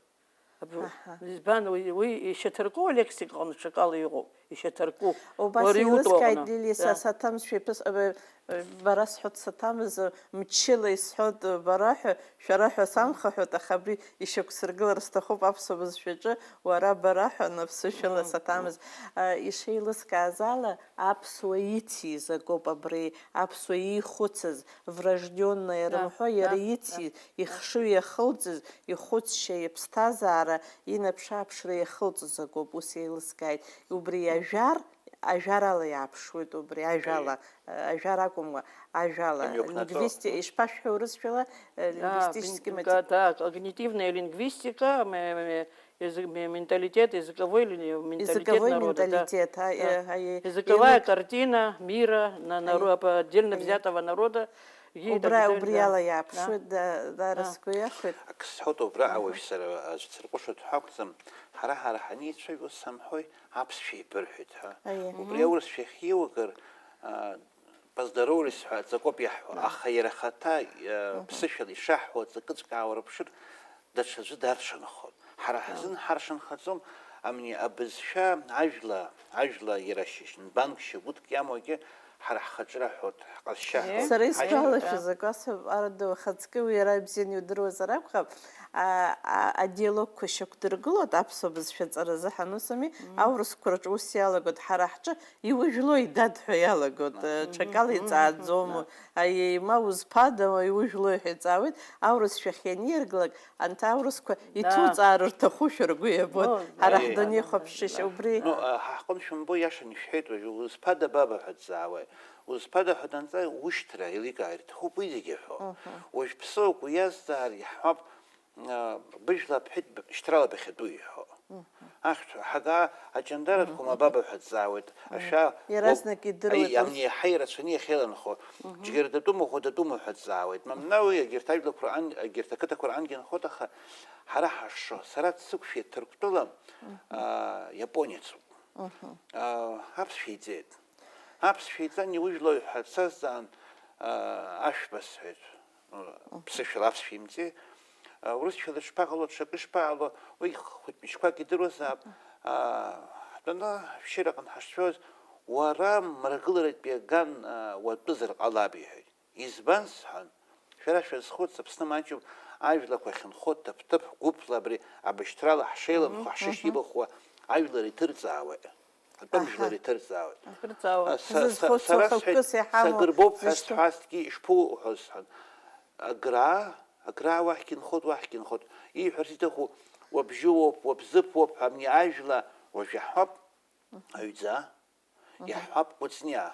Аб-, Аҳа. Избан уи, уи ишьаҭарку алексика аҟны ҽакала иҟоуп, ишьаҭарку. Убас Уара иутәу еилыскааит, аҟны. Лилиа, са Да. саҭамзшәа иԥыс-, э, э, бара сҳәоит саҭамыз, э, мчыла исҳәоит, э, бара ҳәа, шәара ҳәа самхаҳәоит, аха абри ишьақәсыргылар сҭахуп аԥсуа бызшәаҿы, уара бара ҳәа, наԥсышәала Мм. саҭамыз. Э, ишеилыскааз ала, аԥсуа ициз акоуп абри, аԥсуа иихәыцыз, врождённое Да, рымҳәо, иара да, ициз, да. Ихшыҩ иахылҵыз, ихәыцшьа, иԥсҭазаара, инаԥш-ааԥшра иахылҵыз акоуп, ус еилыскааит. Убри ажәар, ажәарала иааԥшуеит, убри ажәала, ажәар акәымкәа, ажәала. Имҩақәнаҵо. Лингвисти-, ишԥашәҳәо урысшәала, э, Да, лингвистический бин-, матери-, да, да, когнитивная лингвистика, ме-, ме-, язык-, ме-, менталитет, языковой ли-, менталитет Языковой народа, да, менталитет, а, да. э, а, э, Языковая илык- картина мира на, на, Аиеи. ро-, по-, отдельно Аиеи. Взятого народа. Егьи Убра, дагьзаҩ-, убри да. Ала иааԥшуеит, Да. да, дара Да. сгәы иахәеит. Ак сҳәоит, убра Мгм. ауаҩ сара аӡә дсырҟәышуеит ҳәа акәӡам, ҳара, ҳара ҳаницәажәо, ус самҳәои, аԥсшәа еибырҳәеит ҳәа. Аиеи. Убри Мгм. аурысшәа иахьиуагар, а, поздоровались ҳәа аҵакоуп иаҳҳәо, Да. аха иара ахаҭа, а, Мгм. ԥсышәала ишаҳҳәо аҵакыҵәҟьа ааурыԥшыр, даҽаӡәы даршанхон. Ҳара ҳзын Аиеи. ҳаршанхаӡом, амни абызшәа ажәла, ажәла иара шьыжь нбанк шьагәыҭк иамоугьы ҳара ҳхаҿра ҳәоит, ҳҟазшьа Е? ҳәоит. Сара Ҳашьҭа- исгәалашәаз акы, ас арада ухаҵкы уи иара ибзианы иудыруазар акәхап, а, а, адиалогқәа шьақәдыргылоит аԥсуа бызшәа аҵаразы ҳанусами, Мм. аурысқәа рҿы ус иалагоит, ҳара ҳҿы иужәлои, дад ҳәа иалагоит, Мм. э, ҽакала Мм. иҵааӡом, Мм. аиеи, ма узԥада, ма иужәлои ҳәа иҵаауеит, аурысшәахь ианирглак, анҭ аурысқәа Да. иҭуҵаар рҭахушәа ргәы иабоит. Ну, Ҳара Аиеи. ҳдунеи хәаԥшышьа убри. Ну, а, ҳа ҳҟны шәымбо, иашан ишәҳәеит уажәы, узԥада баба ҳәа дҵаауеит. Узԥада ҳәа данҵааи, ушьҭра еиликаар иҭахуп уи зегьы ҳәо. Мгм. Уажә ԥсыуак уи иазҵаар иаҳҳәап, а, быжәла абҳәеит, б-, шьҭрала бахьатәу иҳәо. Мгм. Ахьшәа, ҳага аҷандаратәқәа Мгм. ма баба ҳәа дҵаауеит. Мгм. Ашәа Иаразнак уа-, идыруеит аи, ус. Амни иаҳа ирацәаны иахьеиланхо, Мгм. џьгьара датәума, хәа датәума ҳәа дҵаауеит. Мамнаҩ, егьырҭ ажәлақәа рҟан-, егьырҭ ақыҭақәа рҟангьы инхоит, аха ҳара ҳашшо, сара дсықәшәеит Ҭырқәтәыла, Мгм. аа, иапонецуп. Мгм. Аа, аԥсшәа иҵеит. Аԥсшәа иҵан иужәлои ҳәа дсазҵаан, аа, ашәба сҳәеит. Мгм. Ԥсышәала аԥсшәа имҵеи. Урысшәала дышԥаҟало, ҽакы ишԥаҟало, уи хәыҷ-мыҷқәак идыруазаап. Мгм. Аа, ҳтәаны ашәшьыраҟны ҳашцәоз, уара мрагыларатәи аган, аа, уатәызар ҟалап, иҳәеит. Избан, сҳәан, шәара шәазхәыц, Аԥсны маҷуп, ажәлақәа ахьынхо ҭыԥ-ҭыԥ, гәыԥла абри абышьҭрала ҳшеиламхо, Мгм, ҳшышьҭибахуа, ажәлар иҭырҵаауеит. Атәым Аҳа. Жәлар иҭырҵаауеит. Иҭырҵаауеит. А, са, са, Сзызхәыцуа сара сҳәеит, хықәкыс иҳамоу сагырбоуп ҳәа зышьҭоу. Сҳәазҭгьы, ишԥоуҳәоз, сҳәан. Агра, агра уахьгьы нхоит, уахьгьы нхоит. Ииҳәарц иҭаху, уабжьы уоуп, уабзыԥ уоуп ҳәа, абни ажәла уажә иаҳҳәап, Мгм. Аҩӡаа, Мгм. Иаҳҳәап, Кәыҵниаа.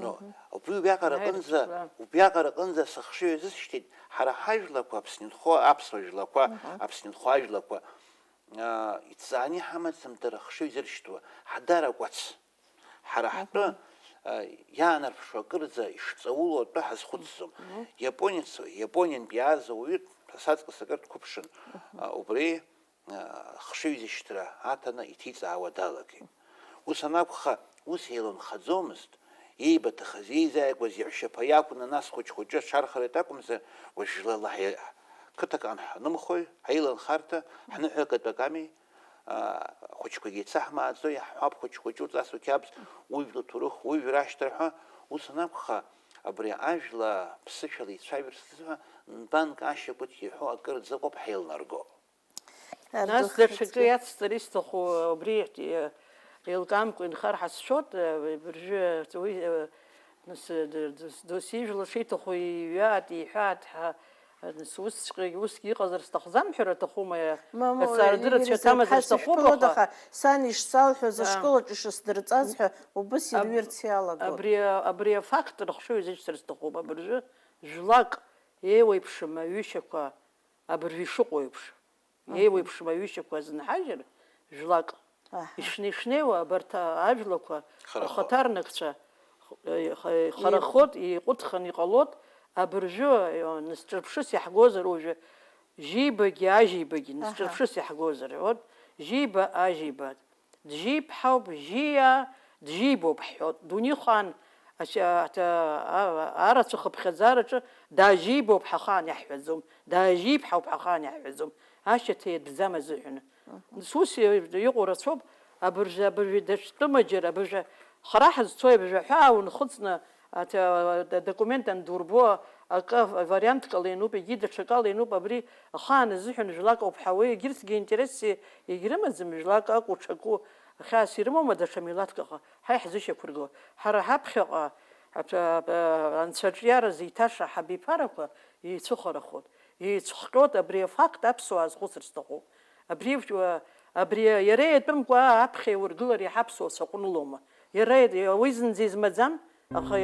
Но, Мгм. Убри убриаҟара Аи, аҟынӡа, рыцәгьа. Убриаҟара аҟынӡа сыхшыҩ азысшьҭит, ҳара ҳажәлақәа, Аԥсны инхо аԥсуа жәлақәа, Мгм. Аԥсны инхо ажәлақәа, аа, иҭҵааны иҳамаӡам дара ахшыҩ зыршьҭуа, ҳадара кәац. Ҳара ҳтәы, Мгм. аа, иаанарԥшуа акырӡа ишҵаулоу атәы ҳазхәыцӡом. Мгм. Иапонец, Иапониантә иааз ауаҩы, саҵкыс акыр дқәыԥшын, Мгм. аа, убри ахшыҩзышьҭра аҭаны иҭиҵаауа далагеит. Ус анакәха, ус еилынхаӡомызт, иеибаҭахыз, еизааигәаз иаҳәшьаԥа иакәны, нас хәыҷ-хәыҷы аҽархарагь акәымзар, уажә жәлала ҳаи-, қыҭак анҳанымхои, ҳаиланхарҭа, ҳныҳәакатәык ами, аа, хәыҷқәагьы еицаҳмааӡо, иаҳҳәап, хәыҷ-хәыҷы уҵас уқьабз, ужәла ҭоурых, ужәра ашьҭра ҳәа, ус анакәха, абри ажәла ԥсышәала ицәажәарц азыҳәа нбанк ашьаҟәыҭ иҳәо акырӡа ыҟоуп ҳаилнарго. Нас даҽакы иацсҵар исҭаху, убри еилкаамкәа инхар ҳәа сшәоит, абыржәы уи, нас, д-, д-, досижәла шиҭаху иҩаат, иҳәаат ҳәа, нас усҵәҟьагь, усгьы иҟазар сҭахӡам ҳәа аҭахума, Мамоу, аҵарадырацәа Игорь, аҭамазар сҭахуп, сашәԥылоит, аха аха сан ишсалҳәоз, Иа. ашкол аҿы ишысдырҵаз ҳәа убыс Аб-, ирҩырц иалагон. абри, абри афакт рыхшыҩ азышьҭыр сҭахуп, абыржәы жәлак еиуеиԥшым аҩышьақәа абыржәы ишыҟоу еиԥш. Еиуеиԥшым аҩышьақәа азынҳажьыр, жәлак Аҳа. ишнеи-шнеиуа абарҭ ажәлақәа Харахо. рхаҭарнакцәа х-, х-, харахоит, еиҟәыҭханы иҟалоит, абыржәы, нас ҿырԥшыс иаҳгозар уажәы, жьибагьы ажьибагьы, нас Аҳа. ҿырԥшыс иаҳгозар, вот, жьиба ажьиба. Джип ҳауп, жьиа, джибоуп ҳҳәоит. Дунеихаан ача-, аҭа-, а-, арацәа хыԥхьаӡараҿы дажьибоуп ҳәа ахаан иаҳҳәаӡом, дажьип ҳауп ҳәа ахаан иаҳҳәаӡом. Ашьаҭа иатәӡам азыҳәан. Мгм. Ус иҟоу рацәоуп, абыржәы, абыржәы даҽтәыма џьара, абыржәы хара ҳазцои, абыржәы аҳәаа унхыҵны, Аҭ-, а, д-, документ андурбо, акы в-, вариантк ала иануп, егьи даҽакала иануп, абри ахаан азыҳәан жәлак ауп ҳәа, уи егьырҭгьы интересс егьрымаӡам, жәлак акәу ҽаку, хьаас ирымоума даҽа милаҭк, аха ҳа иаҳзышьақәыргылоит. Ҳара ҳаԥхьаҟа аҭ-, а, а, анцәа аҿиара зеиҭаша ҳабиԥарақәа еицәыхарахоит, еицәхҟьоит, абри афакт аԥсуаа азхәыцыр сҭахуп. Абри, а, абри иара иатәымкәа аԥхьа иургылар иаҳа аԥсуа саҟәнылома? Иара уи зынӡа измаӡам, аха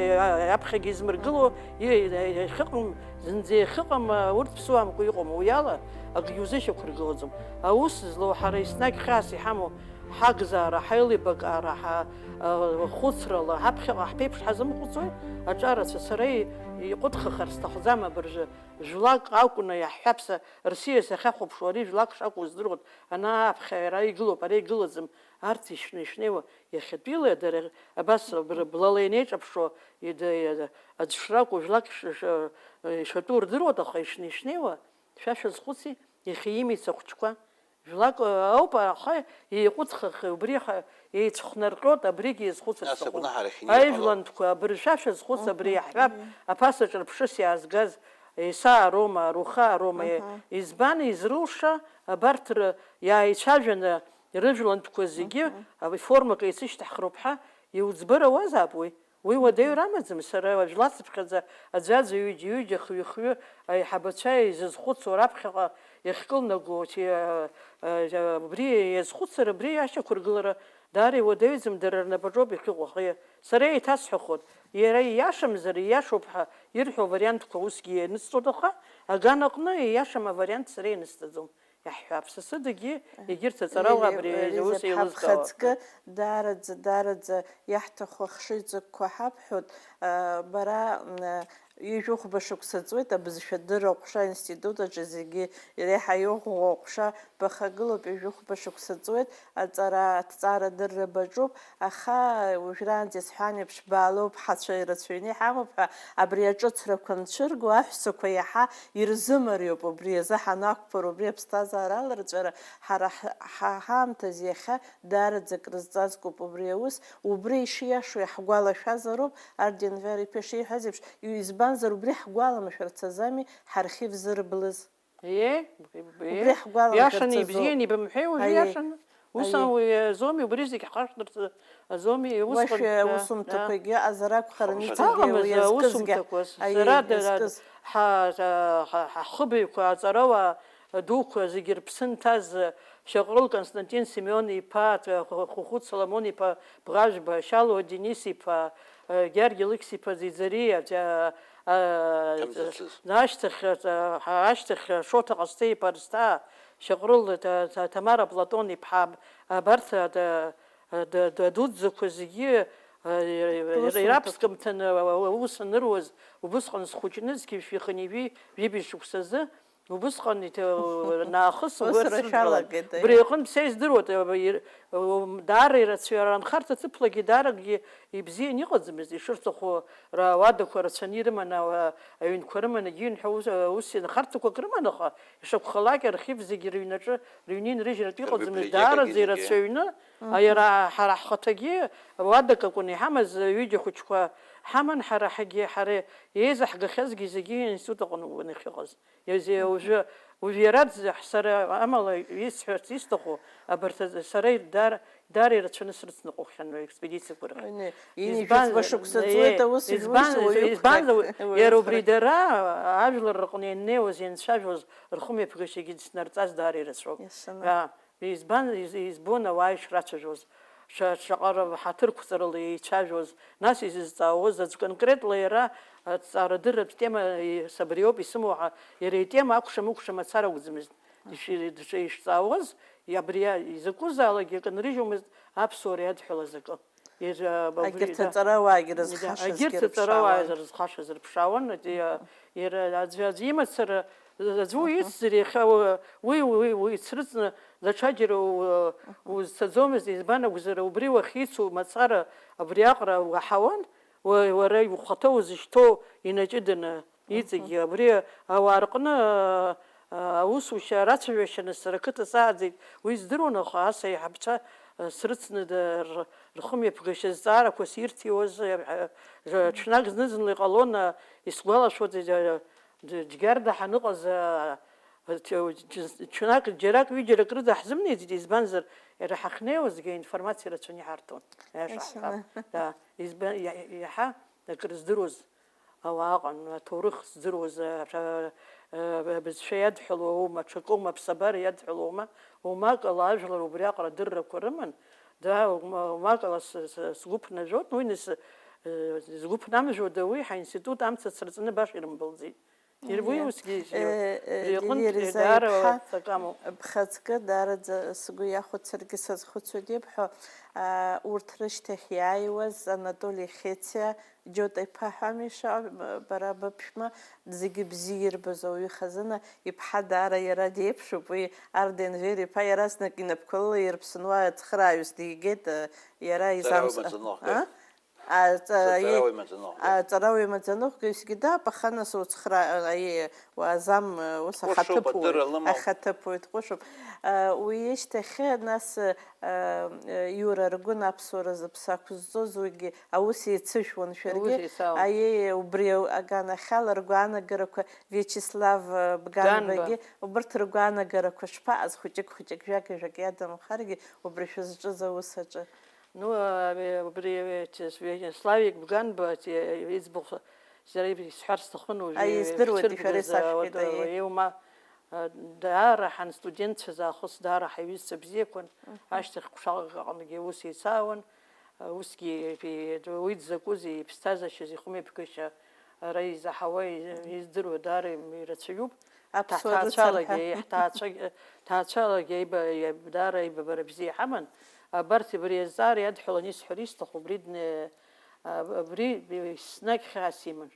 аԥхьагьы измыргыло, и-, иахьыҟам, зынӡа иахьыҟам, урҭ ԥсуамкәа иҟоума, уи ала акгьы узышьақәыргылаӡом. Аус злоу ҳара еснагь хьаас иҳамоу ҳагзаара, ҳаилибакаара, ҳа-, хәыцрала, ҳаԥхьаҟа ҳԥеиԥш ҳазымхәыцуеи? Аҿарацәа, сара и-, иҟәыҭхахар сҭахӡам абыржәы. Жәлак акәны иаҳҳәап, са Рсиа сахьахәаԥшуа ари жәлак шакәу здыруан, ана ааԥхьа иара игылоуп, ара игылаӡам, арҭ ишьны-ишнеиуа, иахьатәила дара абас бла-, блала инеиҿаԥшуа, ида-, иада-, аӡә шракәу жәлак ш-, ш-, ишатәу рдыруеит, аха ишьны-ишнеиуа, шәа шәазхәыци, иахьа имиц ахәыҷқәа, Жәлак, э, ауп, аха еиҟәыҭхахьеи, убри ҳа-, еицәхнарҟьоит, абригьы иазхәыцыр Ас сҭахуп. Агәнаҳа рахь иҟало. Аижәлантәқәа, абыржәы шәа шәазхәыц, абри иаҳҳәап, аԥасаҿ рыԥшыс иаазгаз, есаароума, арухаароума, Аҳа. избан изрылша абарҭ ры-, иааицәажәаны, рыжәлантәқәа зегьы, Аҳа. а, формак еицышьҭаҳхроуп ҳәа иуӡбарауазаап уи. Уи уадаҩра амаӡам, сара уажә лацыԥхьаӡа аӡәаӡәа ҩыџьа-ҩыџьа, хҩы-хҩы аиҳабацәа изызхәыцуа раԥхьаҟа иахькылнаго, чи-, а, а, убри иазхәыцыр, абри ашьақәыргылара даара иуадаҩӡам, дара рнапаҿоуп иахьыҟоу, аха сара еиҭасҳәахоит, иара ииашамзар, ииашоуп ҳәа ирҳәо авариантқәа усгьы ианысҵоит, аха аганаҟны ииашам авариант сара ианысҵаӡом. Иаҳҳәап, сасыдагьы егьырҭ аҵарауаа абри аус еилызкаауа. Ҳаԥхаӡкы даараӡа, даараӡа иаҳҭаху ахшыҩҵакқәа ҳабҳәоит. Бара, м, ҩажәихәба шықәса ҵуеит, абызшәа адырра аҟәша аинститут аҿы зегьы иреиҳа иӷәӷәоу аҟәша бахагылоуп, ҩажәихәба шықәса ҵуеит, аҵара, аҭҵаарадырра баҿуп. Аха уажәраанӡа исҳәан еиԥш, баалоуп, ҳацәа ирацәаҩны иҳамоуп ҳәа, абри аҿыцрақәа анцәырго, аҳәсақәа иаҳа ирзымариоуп, убри азы ҳанақәԥара, убри аԥсҭазаара аларҵәара, ҳара ҳ-, ҳа-, ҳаамҭазы иахьа даараӡа акрызҵазкуп убри аус, убри ишиашоу иаҳгәалашәазароуп, Арден Вера иԥа ишиҳәаз еиԥш, избанзар, убри ҳгәаламшәарц азами ҳархивзырблыз. Еи, Убри еи, ҳгәаламшәарц иашаны азоуп. Ибзианы ибымҳәеи уажәы Аиеи. Иашаны? Ус Аиеи. Ан-, уи азоми, убри зегь ҳхашҭырц азоми, усҟан, Уашәа да, аусумҭақәагьы да. Аҟазар акәхарын, Ҳамшәан. Иҵегьы Аҟамыз уи иазкызгьы. Аусумҭақәа, Аиеи, сара дара, иазкыз. ҳа, ҳа, ҳа, ҳа, ҳхыбаҩқәа, аҵарауаа дуқәа зегьы рыԥсы нҭаз, Шьаҟрыл Константин Семион-иԥа, Хәыхәыт Соломон-иԥа Бӷажәба, Шьалуа Денис-иԥа, Гьаргь Алықьс-иԥа Ӡиӡариа, Ҭамзацыз. Ашьҭахь, ҳа, ашьҭахь Шоҭа Ҟасҭеи-иԥа Арсҭаа, Шьаҟрыл Ҭа-, Ҭа-, Ҭамара Платон-иԥҳа, абарҭ ада-, ада-, ада-, адуӡӡақәа зегьы, а, Русумҭақәа. Ираԥскымҭаны аус аныруаз, убысҟан схәыҷны, зқьи жәшәи хынҩажәи жәибжь шықәсазы, Убысҟан иҭ-, нахыс Ус уи рацәа рацәалагеит, аиеи. Убри аҟынтә са издыруеит, даара ирацәаҩ, анхарҭа ҭыԥлагьы дааракгьы ибзиан иҟаӡамызт, ишырҭаху ра-, ауадақәа рацәаны ирыманы, ауа-, аҩнқәа рыманы, егьи ҩынҳәа ус, ус инхарҭақәак рыман, аха ишакәхалак архив зегьы рыҩнаҿы, рыҩны инрыжьратәы иҟаӡамызт, Рбиблиотекагьы даараӡа зегьы. Ирацәаҩны, Мгм. Аиара ҳара ҳхаҭагьы ауадак акәын иҳамаз, ҩыџьа хәыҷқәа ҳаман, ҳара ҳагьы, ҳара еизаҳгахьазгьы зегьы институт аҟны акәын иахьыҟаз. Иазе-, Мгм. Уажәы Уажә иара дзаҳ-, сара амала исҳәарц исҭаху, абарҭ азы сара даара, даара ирацәаны срыцныҟәаххьан аекспедициақәа рахь. Ини, ини, Избан-, шәыӡба шықәса ҵуеит, аус избан-, зуеишь, уаҩы избанзар, уқәхар. Иара убри дара ажәлар рҟны ианнеиуаз, ианцәажәоз, рхымҩаԥгашьагьы снарҵаз даара ирацәоуп. Иашаны. Аа, избан-, из-, избон ауаа ишрацәажәоз, ша-, шаҟа ра-, ҳаҭырқәҵарала еицәажәоз, нас изызҵаауаз аӡә конкретла иара аҭҵаарадырратә тема, и-, сабриоуп исымоу ҳәа, иара итема акәшам-укәшам мацара акәӡамызт. Иши-, дши-, ишҵаауаз, абри а-, изакәызаалакгьы акы нрыжьуамызт аԥсуара иадҳәалаз акы. Егьырҭ аҵарауаагьы рызхашазгьы рыԥшаауан. Егьырҭ аҵарауаа рызхашаз рыԥшаауан, иара аӡәы, аӡәы имацара, аӡәы уи ицзар, иахьа уи, уи, уи, уи ицрыҵны даҽаџьара у-, узцаӡомызт, избан акәзар, убри уахьицу мацара абриаҟара уаҳауан, уа-, уара ухаҭа узышьҭоу инаҷыданы. Иҵегьы абри ауаа рҟны, а, а, аусушьа рацәажәашьаны сара ақыҭа сааӡеит, уи здыруан, аха ас аиҳабацәа, а, срыцны да-, р-, рхымҩаԥгашьа зҵаарақәа сирҭиуаз, а, а, ҽнак зны-зынла иҟалон, а, исгәалашәоит, а, д-, Џьгьарда ҳаныҟаз, а, ч-, ч-, ҽнак, џьарак, ҩыџьарак рыда ҳзымнеиӡеит, избанзар, иара ҳахьнеиуазгьы аинформациа рацәаны иҳарҭон. Аиаша ҳҳәап. Да, избан-, иа-, иаҳа акрыздыруаз. Ауаа ыҟан, аҭоурых здыруаз, а, а, абызшәа иадҳәалоу аума, аҽакы аума, аԥсабара иадҳәалоу аума, умакала ажәлар убриаҟара адыррақәа рыман, да, ума-, умакала с-, с-, сгәы ԥнажәоит, уи нас, э, згәы ԥнамжәода уи ҳаинститут амца ацраҵаны баша ирымбылӡеит. Иара уи Иа. усгьы ижьоит. Э, э, Ари аҟынтә Лилиа Риза даара иԥҳа, ҵакамоуп. Бхаҵкы, даараӡа сгәы иахәо, саргьы сазхәыцуеит ибҳәо, а, урҭ рышьҭахь иааиуаз Анатоли Хециа, Џьота иԥа ҳәа ами ишыҟоу, бара быԥшәма, зегьы бзиа ирбаз ауаҩы хазына, иԥҳа даара иара диеиԥшуп, уи Арден Вери иԥа иаразнак инапқәа лыла ирԥсынуа ацхырааҩыс дигеит, иара изамс-, Ҵарауаҩ Маӡаныҟәгаҩ. А? А, ҵа-, Ҵарауаҩ Маӡаныҟәгаҩ. А, Ҵарауаҩ Маӡаныҟәгаҩ, сгьы даап, аха нас уцхра-, а, аиеи, уаазам, ус Дҟәышуп, ахаҭыԥуаҩ, адырра лымам. Ахаҭыԥуаҩ дҟәышуп. А, уи ишьҭахь нас, Иура Аргәын аԥсуара зыԥсы ақәызҵоз уигьы аус еицышәуан шәаргьы. Аус еицаауан. Аиеи, убри аганахьала ргәаанагарақәа Виачеслав, э, Бганбагьы, Бганба. Убырҭ ргәаанагарақәа шԥаҟаз, хәыҷык-хәыҷык, жәак-жәак иадамхаргьы, убри шәызҿыз аус аҿы? Ну, а, э, убри, э, Виачеславик Бганба, э, иӡбахә сара исҳәар сҭахын уажәы, Аиеи, здыруеит, ишәара ицәыргаз, исашәҳәеит, вот, аиеи. Э, иума, Даара ҳанстудентцәаз аахыс даара ҳаиҩызцәа бзиақәан, Мгм. Ашьҭахь ҟәшаҟак аҟынгьы аус еицаауан, усгьы уи дзакәызеи, иԥсҭазаашьаз, ихымҩаԥгашьа ара изаҳауа, издыруа даара ирацәаҩуп. Аԥсуа Ҭаацәалагьы, рыцҳа. Ҳҭаацәа-, ҭаацәалагьы аиба-, даара аибабара бзиа ҳаман. Абарҭ абри азҵаара иадҳәаланы исҳәар исҭаху, убри дне-, абри еснагь хьаас иман.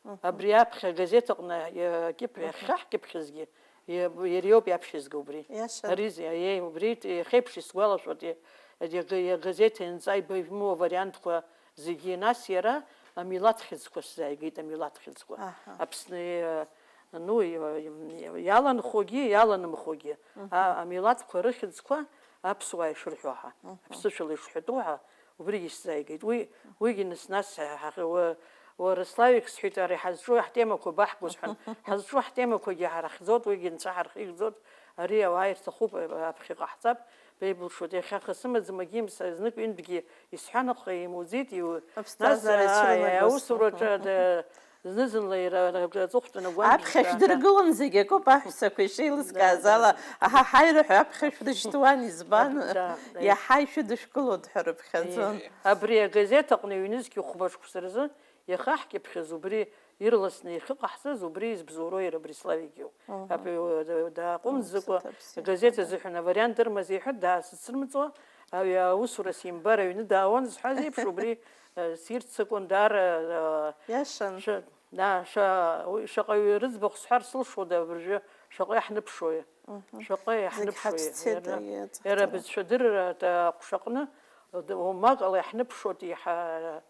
Мгм. Абри аԥхьа агазеҭ аҟны, э, акьыԥхь, Мгм. иахьа ҳкьыԥхьызгьы, э, иара иоуп иаԥшьызго убри. Иашан. Ари зи-, аиеи, убри иахьеиԥш исгәалашәоит, э, ага-, агазеҭ ианҵа ибаҩмоу авариантқәа зегьы, нас иара амилаҭ хьыӡқәа сзааигеит, амилаҭ хьыӡқәа. Аҳа. Аԥсны, э, ну, и-, и-, иаланхогьы, иаланымхогьы, Мгм. а-, амилаҭқәа рыхьӡқәа аԥсуаа ишырҳәо ҳәа, Мгм. аԥсышәала ишҳәатәу ҳәа, Убригьы сзааигеит. Уи, уигьы нас, нас ҳа-, ҳа-, уа-, уара, Славик, сҳәеит, ара ҳазҿу ҳтемақәа баҳгәыс ҳәа, ҳазҿу ҳтемақәагьы ҳарахьӡоит, уигьы нцәа ҳархигӡоит, ари ауаа ирҭахуп, аԥхьа иҟаҳҵап, беибылшоит, иахьа аха сымаӡам, агьым са знык-ҩынтәгьы исҳәан, аха имуӡеит, иу-, нас, Аԥсҭазаара ааи, ицәырнагоз. Аусураҿы да-, зны-зынла иара аҵыхәтәаны агәамԥхьа Аԥхьа шәдыргылон зегь акоуп, аҳәсақәа ишеилыскааз Да, да. ала, аҳаҳаира ҳәа аԥхьа шәрышьҭуан, избан? Да, да. Иаҳа ишәыдышәкылон ҳәа рыԥхьаӡон. Абри агазеҭ аҟны ҩнызқь хәба шықәса рзы иахаҳкьыԥхьыз убри ирласны иахьыҟаҳҵаз, убри избзоуроу иара абри Славик иоуп. Мгм. Абри, э, дааҟәымҵӡакәа Мцаҭа бзиа. Агазеҭ азыҳәан авариант ырмазеиҳәа даасыцрымҵуа, ари аусура симбар аҩны даауан зҳәаз еиԥш, убри, э, сирццакуан даара, э, Иашан. ш-, да, ша-, уи шаҟаҩы рыӡбахә сҳәар сылшода абыржәы, шаҟа иаҳныԥшуи? Мгм. Шаҟа Зегь иаҳныԥшуи? ҳацәцеит, Иара, аиеи, иара аҵыхәтәаны. Абызшәа адырра аҭаххәшаҟны, умакала иаҳныԥшуеит, иаҳа-,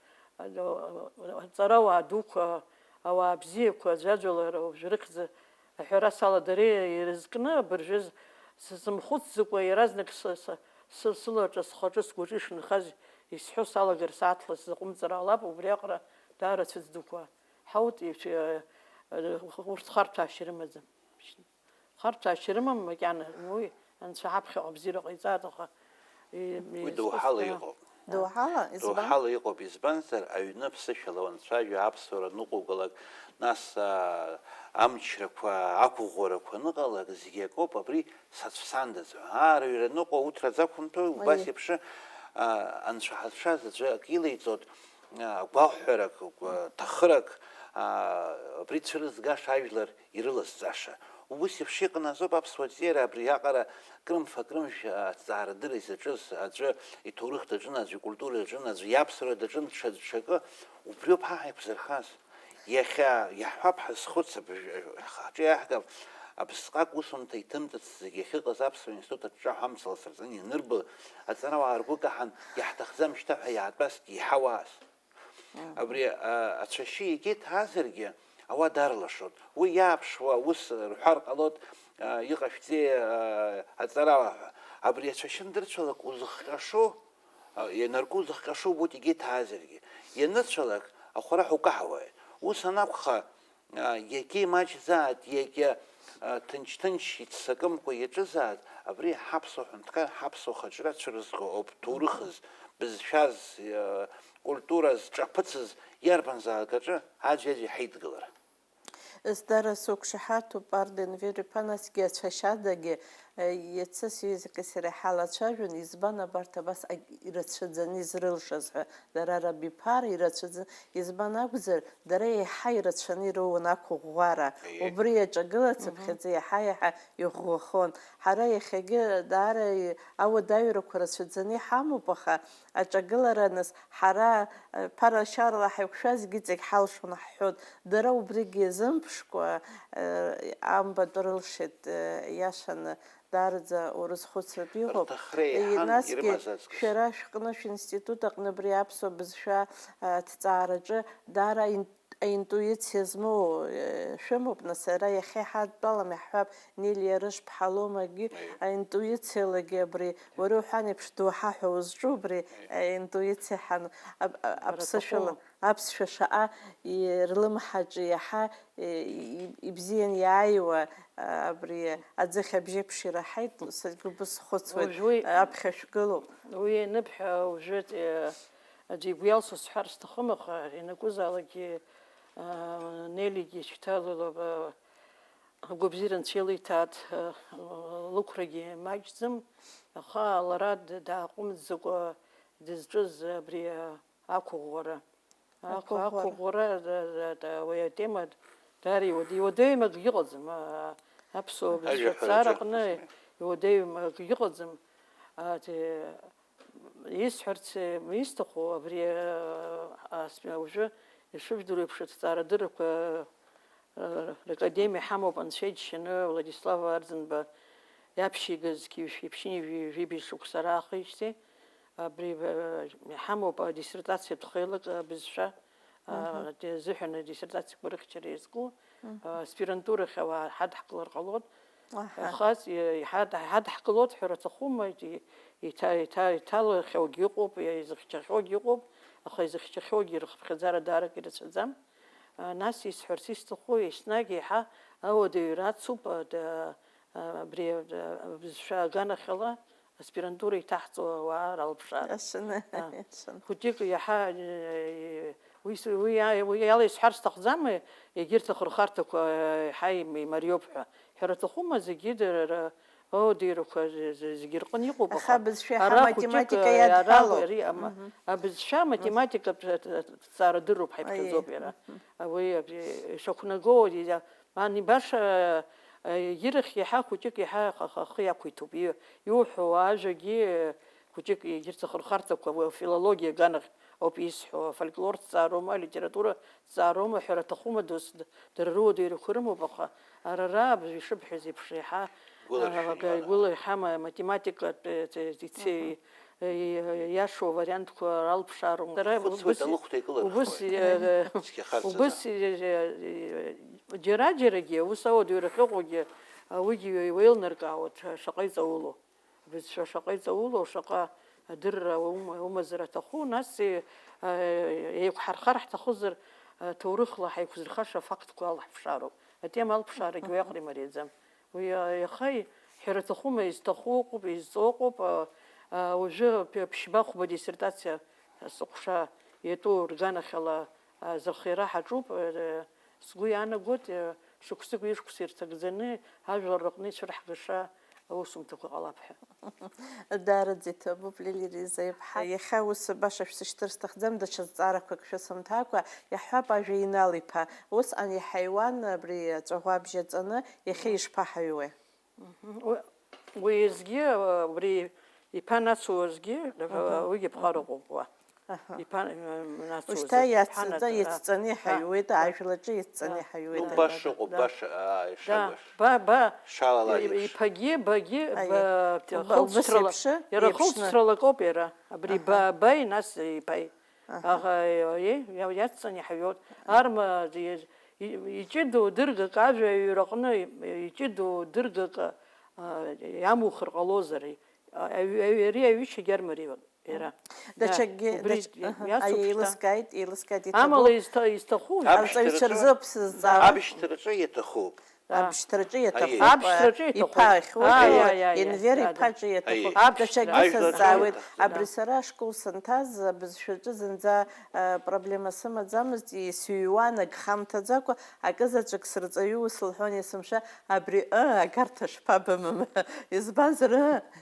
аҵарауаа дуқәа, ауаа бзиақәа, аӡәаӡәала уажә рыхьӡ аҳәара саладари ирызкны, абыржәы сзымхәыцӡакәа иаразнак сы-, сы-, сы-, сылаҿы, схаҿы, сгәаҿы ишынхаз исҳәо салагар сааҭла сзаҟәымҵыр ҟалап, убриаҟара даара цәыӡ дуқәа ҳаут, ишәи-, урҭ харҭәаашьа рымаӡам. Харҭәаашьа рымам макьана, уи Анцәа ҳаԥхьаҟа абзиара ҟаиҵааит, аха, и-, Уи и-, доуҳала а, иҟоуп. Доуҳала, избан? Доуҳала иҟоуп, избанзар, аҩны ԥсышәала уанцәажәо, аԥсуара ныҟәугалак, нас, аа, амчрақәа, ақәыӷәӷәарақәа аныҟалак, зегьы акоуп, абри сацәсандаз ҳәа. Аа, рыҩра ныҟәо, уҭра аӡы ақәымҭәои, убас Аиеи. еиԥш, аа, анцәа ҳазшаз аӡәы акы илеиҵоит, аа, гәаҟҳәарак, гәа-, ҭахырак, аа, абри цәырызгаша ажәлар ирылазҵаша. Убыс еиԥш иҟанаҵоуп аԥсуа ҵиара абриаҟара крымфа-крымжә аҭҵаарадырра изаҿыз, аӡәы иҭоурых даҿын, аӡәы икультура даҿын, аӡәы иаԥсуара даҿын, ҽа-, ҽакы, убриоуп ҳа ҳаиқәзырхаз. Иахьа иаҳҳәап, ҳазхәыц, аб-, ҳхаҿы иаҳгап, абысҟак усумҭа иҭымҵыц зегьы ахьыҟаз аԥсуа институт аҿҿаҳәа амца ласырҵаны ианырбо, аҵарауаа ргәы каҳан, иаҳҭахӡам шьҭа ҳәа иаатәазҭгьы иҳауааз. Абри, а, ацәашьы егьа иҭаазаргьы, ауаа дарлашоит. Уи иааԥшуа ус рҳәар ҟалоит, а, иҟашәҵеи, а, аҵарауаа ҳәа. Абри ацәашьы андырцәалак узыхҟьашоу, а, ианарку узыхҟьашоу убоит егьа иҭаазаргьы. Ианыцәалак, ахәарах укаҳауеит. Ус анакәха, а, иагьа имаҷзааит, иагьа, а, ҭынч-ҭынч иццакымкәа иаҿызааит, абри ҳаԥсуа ҳәынҭқар, ҳаԥсуа хаҿра цәырызго ауп, ҭоурыхыз, бызшәаз, а, культураз, ҿаԥыцыз иарбанзаалак аҿы аӡәи-аӡәи ҳаидгылара. Дара сықәшаҳаҭуп, Арден Вери-иԥа, насгьы ацәашьадагьы, э, иацы сҩызаки сареи ҳалацәажәон, избан абарҭ абас ак-, ирацәаӡаны изрылшаз ҳәа, дара рабиԥара ирацәаӡаны, избан акәзар, дара еиҳа ирацәаны ирыуан ақәыӷәӷәара. Аиеи. Убри иаҿагылацыԥхьаӡа Мгм. иаҳа-иаҳа иӷәӷәахон. Ҳара иахьагьы даара и-, ауадаҩрақәа рацәаӡаны иҳамоуп, аха аҿагылара, нас, ҳара, э, ԥарашьарала ҳаиқәшәазгьы иҵегь ҳалшон ҳҳәон. Дара убригьы зымԥшкәа, э, амбатә рылшеит, э, иашаны, даараӡа урызхәыцратә иҟоуп. Рҭахра еиҳан Насгьы ирымаз аҵкыс. Шәара шәҟны шәинститут аҟны абри аԥсуа бызшәа, э, ҭҵаараҿы даара ин-, аинтуициа змоу, э, шәымоуп, нас, ара иахьа иҳадтәалам, иаҳҳәап, Нелиа Рышԥҳа Ломагьы Аиеи. аинтуициалагьы абри, уара уҳәан еиԥш, доуҳа ҳәа узҿу убри, Аиеи. э, интуициа ҳан-, ап-, а-, Ара аԥсышәала, аҭахума? Аԥсшәа шаҟа и-, рлымҳаҿы иаҳа, э, и-, ибзиан иааиуа, а, абри аӡыхь абжьеиԥш ираҳаит, саргьы убыс схәыцуеит, Уажә уи аԥхьа шәгылоуп. Уи аныбҳәа, уажәы, э, аӡәы игәы иалсуа сҳәар сҭахым, аха ианакәызаалакгьы, а, Нелигьы шьҭа лыла-, а, лгәабзиара анцәа илиҭааит, а, лықәрагьы маҷӡам, аха лара д-, дааҟәымҵӡакәа дызҿыз абри, а, ақәыӷәӷәара. Ақәыӷәӷәара. Ақәыӷәӷәара, да, да, да, уи атема даара иуада-, иуадаҩым акгьы ыҟаӡам, а, аԥсуа бызшәа Ажәаҳәараҿы. Аҭҵаара аҟны иуадаҩым акгьы ыҟаӡам. А, те-, Исҳәарц, э, исҭаху, абри, э, ас-, уажәы ишыжәдыруа еиԥш, аҭҵаарадыррақәа, э, ракадемиа ҳамоуп, Анцәа иџьшьаны, Владислав Арӡынба иаԥшьигаз, зқьи жәшәи ԥшьынҩажәи жәибжь шықәса раахижьҭеи, абри, э, иҳамоуп адиссертациатә хеилак, э, бызшәа, Мгм. а, те-, азыҳәан адиссертациақәа рыхьчара иазку, Мгм. а, аспирантурахь ауаа ҳадҳкылар ҟалоит. Аҳа. Аха, э, иҳад-, иҳадҳкылоит ҳәа рҭахума, и-, иҭа-, иҭа-, иҭалахьоугьы ыҟоуп, изыхьчахьоугьы ыҟоуп, аха изыхьчахьоугьы рыхыԥхьаӡара даарак ирацәаӡам. А, нас исҳәарц исҭаху, еснагь еиҳа ауадаҩра ацуп, а, да-, а, абри, а, абызшәа аганахьала, аспирантура иҭаҳҵо ауаа ралԥшаара. Иашаны, А, иашаны. Хәыҷык иаҳа, э, уи с-, уи а-, уи ала исҳәар сҭахӡам, егьырҭ ахырхарҭақәа, э, иаҳа им-, имариоуп ҳәа. Ҳәара аҭахума, зегьы дара ра-, аудеирақәа з-, з-, зегьы рҟны иҟоуп, Аха аха абызшәа иаҳа ара хәыҷык, математика э, ара иадҳәалоуп. ари ама-, Мгм. Абызшәа, математика т-, т-, ҭҵаарадырроуп ҳаиԥхьаӡоуп Аиеи. иара. Мгм. А, уи, абри, ишақәнаго, иа-, Ани баша, э, ирахь иаҳа хәыҷык иаҳа ах-, ах-, ахы иақәиҭуп. И-, иуҳәо ажәагьы, э, хәыҷык егьырҭ ахырхарҭақәа, уи афилологиа аганахь ауп исҳәо, афольклор ҭҵаароума, алитература ҭҵаароума ҳәа рҭахума, дос-, д-, дара руадаҩрақәа рымоуп, аха ара рааб ишыбҳәаз еиԥш иаҳа, Гәыларшәа а, имоуп. Гәыларшәа ма-, математикатә, э, ц-, ц-, Мгм. Иашоу авариантқәа ралԥшаароуп. Дара Ихәыцуеит, убыс, алыхәҭа икылырхуеит. Убыс, э, Цқьахарц убыс, азы. Э, э, џьара-џьарагьы аус ауадаҩра ахьыҟоугьы, уигьы еилнаркаауеит, шаҟа иҵаулоу. Абызшәа шаҟа иҵаулоу, шаҟа адырра ума-, умазар аҭаху, нас, э, еиқәҳархар ҳҭахызар, э, ҭоурыхла ҳаиқәзырхаша афактқәа алаҳԥшаароуп. Атема алԥшаарагьы уиаҟара имариаӡам. Уи, а, иаха иҳәара аҭахума, изҭаху ыҟоуп, изҵо ыҟоуп, а, а, уажәы ԥ-, ԥшьба-хәба диссертациа сыҟәша иатәу рганахьала, а, зырхиара ҳаҿуп, а, сгәы иаанагоит, а, шықәсык ҩышықәса ирҭагӡаны ажәлар рыҟны ицәырҳгаша аусумҭақәа ҟалап ҳәа. Даараӡа иҭабуп, Лилиа Реза иԥҳа. Иахьа ус баша шәсышьҭыр сҭахӡам, даҽа зҵаарақәак шәысымҭакәа, иаҳҳәап, Ажәеинал иԥа. Усҟан иҳаиуан абри аҵәаӷәабжь аҵаны, иахьа ишԥаҳаиуеи? Мгм. Уи, уи иазгьы, абри иԥа нацуазгьы, Мгм. уигьы ԥҟараҟоуп уа. Аҳа. Иԥа, э, нацуазар. Ушьҭа иац-, Ҳанаҭ, иацҵаны а, иҳаиуеит, а, ажәлаҿы иацҵаны а. иҳаиуеит. Ну, баша ыҟоуп, Да. баша, аа, Да, ишабаша. ба, ба, Шалала и-, еиԥш. иԥагьы, багьы, Аиеи. ба, Уба-, хылҵшьҭрала, убас еиԥш иара еиԥшны. хылҵшьҭралак ауп иара. Абри Аҳа. ба, баи, нас иԥаи. Аҳа. Аха, е-, е-, иа-, иацҵаны иҳаиуеит. Арма, и-, и-, иҷыдоу дыргак ажәа аҩраҟны, и-, иҷыдоу дыргак, а, иамухыр ҟалозар, и-, а, аҩ-, аҩ-, ари аҩышьагьы армариоуп. Иара. Даҽакгьы, Да, убри даҽ-, аҳа, иацуп аиеи, шьҭа. еилыскааит, еилыскааит, иҭабуп. Амала изҭа-, изҭаху Абшьҭраҿы, Арҵаҩцәа рзы ԥсызҵаауеит. абшьҭраҿы иаҭахуп. Да. Абшьҭраҿы Аиеи. иаҭахуп, Абшьҭраҿы иаҭахуп. иԥа ахьуеит, Аиеи, аиеи, аиеи, Енвер да, иԥа да. ҿы иаҭахуп. Аиеи. Даҽакгьы Ажәлар сызҵаауеит. ҿы иаҭахуп, Абри да. сара ашкол санҭаз, абызшәаҿы зынӡа, э, проблема сымаӡамызт, исыҩуан, ак хамҭаӡакәа, акызаҵәык сырҵаҩы ус лҳәон есымша, абри, ы, агарҭа шԥабымам? Избанзар,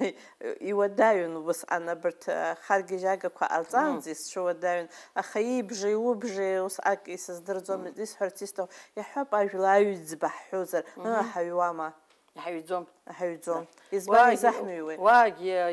ы, Иуадаҩын усҟан абарҭ, а, харгьежьагақәа ҟарҵаанӡа Мм. исцәыуадаҩын, аха иибжеи-убжеи ус акы исыздырӡомызт, Мм. исҳәарц исҭаху, иаҳҳәап, ажәла аҩӡба ҳҳәозар, ыы, Мгм. ҳаҩуама? Иҳаҩӡом. Ҳаҩӡом. Да. Избан Уаагьы, изаҳмыҩуеи? уаагьы, а,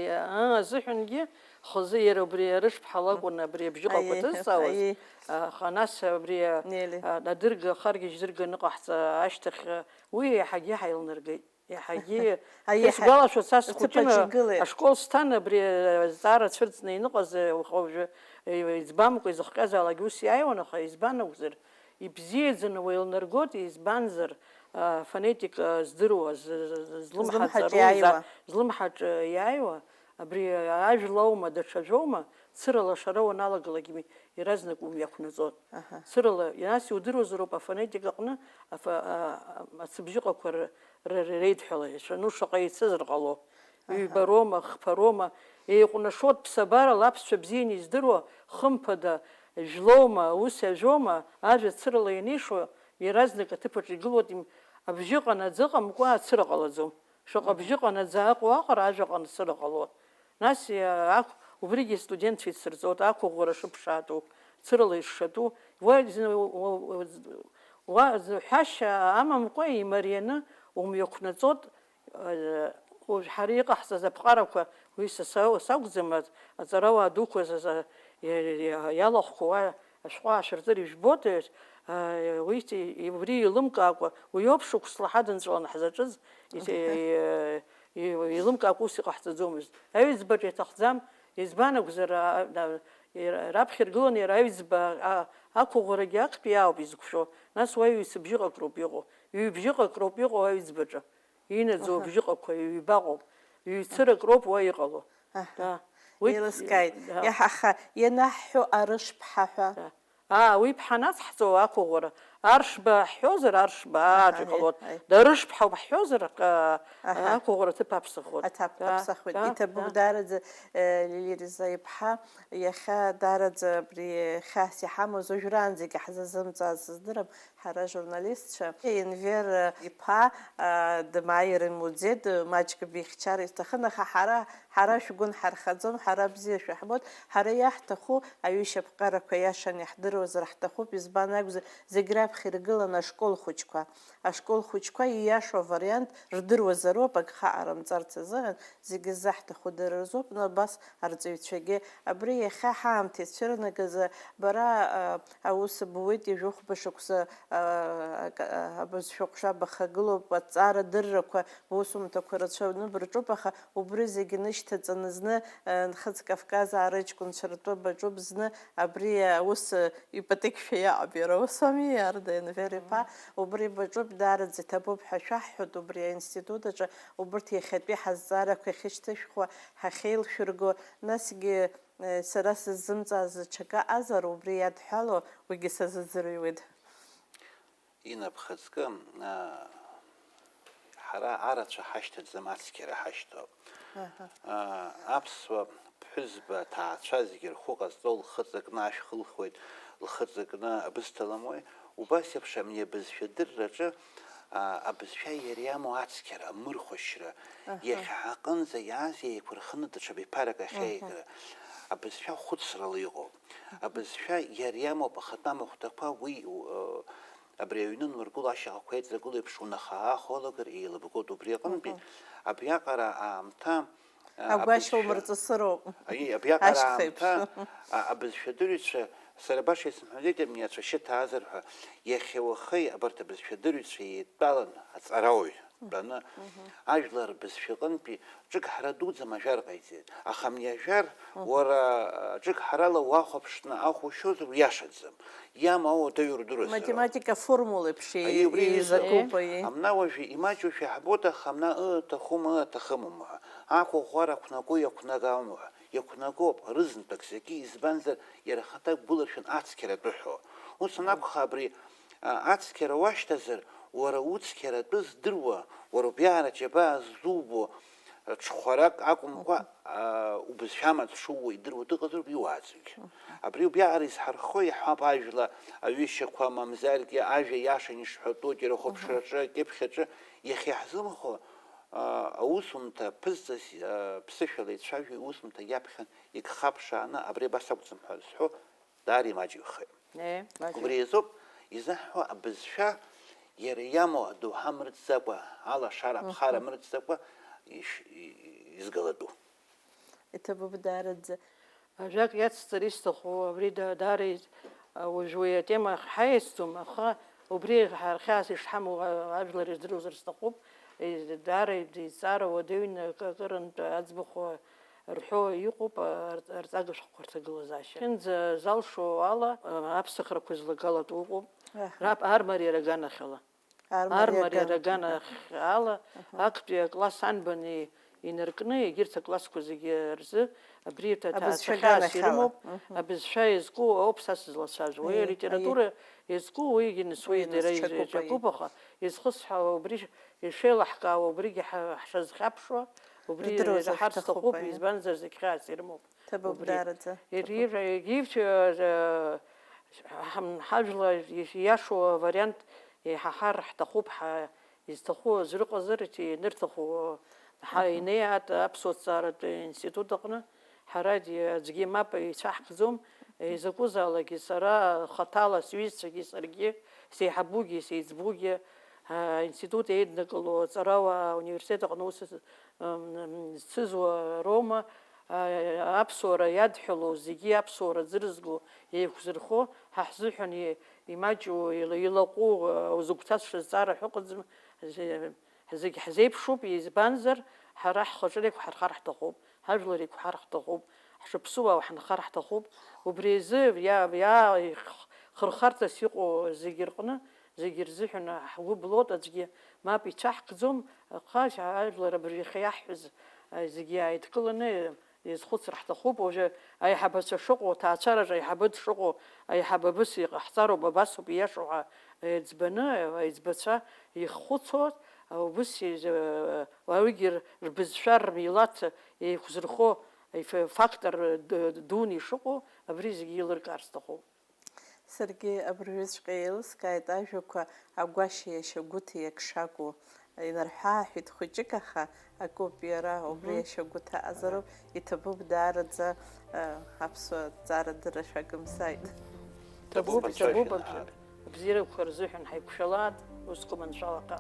а, азыҳәангьы, хазы иара убри арышԥҳа лакәын абри абжьыҟақәа Аиеи, ҭызҵаауаз, аиеи. аха нас абри, а, Нели. а, адырга, харгьежь дырга аныҟаҳҵа ашьҭахь, а, уи еиҳагьы ҳаилнаргеит. Иаҳагьы Аиеи, исгәалашәоит, са аҭыԥаҿ схәыҷны игылеит. ашкол сҭан, абри, э, азҵаара цәырҵны иныҟаз, э, уажәы, э, иӡбамкәа изыхҟьазаалак ус иааиуан, аха избан акәзар, ибзиаӡаны уеилнаргоит, избанзар, а, фонетика здыруа, з-, з-, з-, злымҳа Злымҳаҿ ҵару, иааиуа. за-, злымҳаҿ, э, иааиуа, абри ажәлоума, даҽа жәоума, цырала ашара уаналагалак ими, иаразнак умҩақәнаҵон. Аҳа. Цырала, нас иудыруазароуп афонетика аҟны афа-, а, а, ацыбжьыҟақәа р-, р-, р-, реидҳәалаҩцәа, ну, шаҟа еицызар ҟало. Аҳа. Ҩбароума, хԥароума, еиҟәнашоит ԥсабарала аԥсшәа бзианы издыруа, хымԥада, жәлоума, ус ажәоума, ажәа цырала ианишо, иаразнак аҭыԥаҿ игылоит, им-, абжьы ҟанаҵы ыҟамкәа ацыра ҟалаӡом. Шаҟа Мгм. бжьы ҟанаҵы аҟоу аҟара ажәа ҟанаҵыра ҟалоит. Нас, иа-, ақә-, убригьы астудентцәа ицырҵоит, ақәыӷәӷәара шыԥшаатәу, цырала ишшатәу, уа зны, уа, уа, уа, уа, ҳәашьа амамкәа имарианы умҩақәнаҵоит, э, уажә ҳара иҟаҳҵаз аԥҟарақәа, уи са са-, сакәӡам, аҵ-, аҵарауаа дуқәа са, са, иа-, иа-, иалахәқәа уа ашәҟәы аашәырҵар ижәбоит, э, уи те-, убри еилымкаакәа, уи ауп шықәсла ҳадынҵәаланы ҳзаҿыз, ите-, Аҳа. э, И-, еилымкаакәа ус иҟаҳҵаӡомызт. Аҩӡбаҿы иаҭахӡам, избан акәзар, а, а, ра-, раԥхьа иргыланы иара аҩӡба, а, ақәыӷәӷәарагьы актәи ауп изықәшәо, нас уа ҩ-цыбжьыҟак роуп иҟоу, ҩ-бжьыҟак роуп иҟоу аҩӡбаҿы, инаӡоу Аҳа. абжьыҟақәа ҩбаҟоуп, ҩ-цырак роуп уа иҟало. Аҳа. Да. Уи Еилыскааит. да. Иаҳ-, аха ианаҳҳәо арышԥҳа ҳәа. Да. Аа, уи ԥҳа нацҳҵо ақәыӷәӷәара, аршба ҳҳәозар, аршба, Аҳа, ааҿ иҟалоит. Аи, аи. Дарышԥҳауп ҳҳәозар, аҟ-, Аҳа. ақәыӷәӷәара аҭыԥ аԥсахуеит. Аҭыԥ Да, аԥсахуеит. да, Иҭабуп да. даараӡа, э, Лилиа Реза иԥҳа, иахьа даараӡа абри хьаас иҳамоу зыжәраанӡагьы ҳзазымҵааз сыздырам, ҳара ажурналистцәа. Енвер, э, иԥа, э, дымааир имуӡеит, э, маҷк бихьчар исҭахын, аха ҳара Ҳара шәгәы нҳархаӡом, ҳара бзиа шәаҳбоит, ҳара иаҳҭаху аҩышьа аԥҟарақәа иашан иаҳдыруазар ҳҭахуп, избан акәзар, зегь раԥхьа иргыланы ашкол хәыҷқәа. Ашкол хәыҷқәа ииашоу авариант рдыруазароуп, агха ҟарымҵарц азыҳәан, зегь ззаҳҭаху дара рзоуп, но абас арҵаҩцәагьы. Абри иахьа ҳаамҭа ицәырнагаз, бара, а, аус буеит, ҩажәи хәба шықәса, а, ак-, а, абызшәа ҟәша бахагылоуп, аҭҵаара дыррақәа, бусумҭақәа рацәаны бырҿуп, аха Убри зегьы нышьҭаҵаны зны, э, Нхыҵ Кавказ аарыҷкәынцәа ртәы баҿуп, зны абри аус, э, ипотекшәа иаҟам иара усоуми, Арда Енвер иԥа, Мм. убри баҿуп, даараӡа иҭабуп ҳәа шәаҳҳәоит, убри аинститут аҿы убырҭ иахьатәи ҳазҵаарақәа иахьышьҭышәхуа, ҳахьеилшәырго, насгьы, э, сара сыззымҵааз ҽакы аҟазар, убри иадҳәало, уигьы сазыӡырҩуеит. Инап хазкы, аа, Ара арацәа ҳашьҭаӡам, ацқьара ҳашьҭоуп. Аҳа. Аа, аԥсуа ԥҳәызба аҭаацәа зегьы рхәы ҟазҵо лхы ҵакны ашә хылхуеит, лхы ҵакны абысҭа ламои, убас еиԥш ани абызшәа адырраҿы, аа, абызшәа иара иамоу ацқьара, амырхәашьра, Аҳа. Иахьа аҟынӡа иааз еиқәырханы даҽа биԥарак Аҳа. Ахьеигара. Абызшәа хәыцрала иҟоуп. Абызшәа иара иамоуп ахатәы амахәҭақәа, уи, у-, абри аҩны анургыло ашьаҟақәа еиҵагыло еиԥш унахаах уалагар еилыбгоит убри аҟынтәи. Мгм. Абриаҟара аамҭа, а, Агәашьа абызшәа умырҵысыроуп. Аиеи, абриаҟара Ашьха еиԥш. Аамҭа, а, абызшәадырҩцәа, сара баша исымҳәаӡеит, абни ацәашьы ҭаазар ҳәа, иахьа уахеи абарҭ абызшәадырҩцәа еидтәалан аҵарауаҩ тәаны, Мгм. Ажәлар рбызшәаҟынтәи ҿык ҳара дуӡӡам ажәар ҟаиҵеит, аха абни ажәар, Мгм. Уара, ҿык ҳарала уахәаԥшны ахә ушьозар, уиашаӡам. Иамоу ауадаҩу рдыруазароуп. Математика формула еиԥш Аиеи, убри еизакуп, иазыҳәа. Аиеи. Амна уажәы имаҷушәа иаҳбоит, аха амна ы аҭахума, ы аҭахымума ҳәа. Ахәаӷәӷәара ақәнаго иақәнагаума ҳәа. Иақәнагоуп, рызынтәык зегьы, избанзар, иара ахаҭа гәыларшәан ацқьара атәы ҳәо. Ус анакәха, абри, а, ацқьара уашьҭазар, уара уцқьара атәы здыруа, уара убиаара џьабаа ззубо, ҽхәарак акәымкәа, Мгм. аа, убызшәа амаҵ шууа идыруа дыҟазароуп иуааӡогьы. Мгм. Абри убриаҟара изҳархо иаҳҳәап, ажәла аҩышьақәа, мамзаргьы ажәа иашан ишҳәатәу, џьара Мгм. Ахәаԥшраҿы, акьыԥхьаҿы иахьа иаҳзымхо, аа, аусумҭа ԥызҵас, аа, ԥсышәала ицәажәо иусумҭа иаԥхьан икхаԥшааны, абри абас акәӡам ҳәа зҳәо, даара имаҷҩхеит. Е, маҷҩ. Убри азоуп изаҳҳәо абызшәа иара иамоу адоуҳа мырҵӡакәа, алашара, Мгм. Аԥхара мырҵӡакәа иш-, и-, изгалатәу. Иҭабуп даараӡа. Ажәак иацҵар исҭаху, абри да-, даара из-, а, уажә уи атема ҳаиасӡом, аха убри ҳа-, хьаас ишҳамоу, а, ажәлар ирдыруазар сҭахуп, и-, даара иҵара уадаҩны акы-, акырынтә аӡбахә рҳәо иҟоуп, ар-, арҵага шәҟәқәа рҭагылазаашьа. Хьынӡа залшо ала, а, аԥсахрақәа злагалатәу ыҟоуп. Аҳа. Раб армариара аганахьала. Армариа Армариара аган. Аганахьала Аҳа. Актәи акласс анбан и-, инаркны, егьырҭ аклассқәа зегьы рзы абри аҭа-, Абызшәа аҭацәа хьаас аганахьала. Ирымоуп, Мгм. Абызшәа иазку ауп са сызлацәажәо. Уи Аиеи, алитература аиеи. Иазку уигьы нас уи Уи нас дара ҽакуп, изаҿакуп, аиеи. Аха изхысҳәаауа убри ишеилаҳкаауа, убригьы ҳа-, ҳшазхьаԥшуа, убри Идыруазар ҳарҭ шәҭахуп, сҭахуп, аиеи. Избанзар зегь хьаас ирымоуп. Ҭабуп Убри. Даараӡа. Егьи-, егьи-, э, ҳам-, ҳажәла иашоу авариант еиҳаҳар ҳҭахуп, ҳа-, изҭаху аӡә рыҟазар, иҭ-, ианырҭаху, ҳа-, Аҳа. Инеиаат аԥсуа ҭҵааратә институт аҟны, ҳара ди-, аӡәгьы мап ицәаҳкӡом, изакәызаалакгьы сара хаҭала сҩызцәагьы саргьы, сеиҳабугьы, сеиҵбугьы, аинститут еиднакыло аҵарауаа, ауниверситет аҟны аус з-, м, м, зцызуа роума, а, аԥсуара иадҳәалоу зегьы аԥсуара ӡырзго еиқәзырхо, ҳа ҳзыҳәан и-, имаҷу, ила-, илаҟәу, а, узыгәҭасшаз ҵаара ҳәа ыҟаӡам, з-, зегь ҳзеиԥшуп, избанзар, ҳара ҳхаҿы реиқәҳархар ҳҭахуп, ҳажәлар реиқәҳар ҳҭахуп, ҳшыԥсуаа ҳанхар ҳҭахуп, убри азы иа-, иа-, х-, хырхарҭас иҟоу зегьы рҟны, зегьы рзыҳәан ҳгәы блоуп, аӡәгьы мап ицәаҳкӡом, аха ажәлар абри иахьа иаҳҳәаз, а, зегьы ааидкыланы, Иазхәыцыр ҳҭахуп, уажәы аиҳабацәа шыҟоу, аҭаацәараҿы аиҳабы дшыҟоу, аиҳабы абыс иҟаҳҵароуп, абасоуп ииашоу ҳәа, еиҵбаны, аиҵбацәа иххәыцуа, убыс, уаҩгьы рбызшәа, рмилаҭ еиқәзырхо ф-, фактор д-, дуны ишыҟоу, абри зегьы еилыркаар сҭахуп. Саргьы абыржәыҵәҟьа еилыскааит ажәақәа агәашьеи ашьагәыҭи ак шакәу. Инарҳәааҳәит хәыҷык, аха акоуп иара, убри Мгм. Ашьагәыҭа азароуп. Иҭабуп даараӡа, э, аԥсуа ҭҵаарадырра шәагымзааит. Ҭабуп, Ҭабуп, ҭабуп, ҭабуп, аб-, абзиарақәа рзыҳәан ҳаиқәшәалааит, усқәа маншәалаха.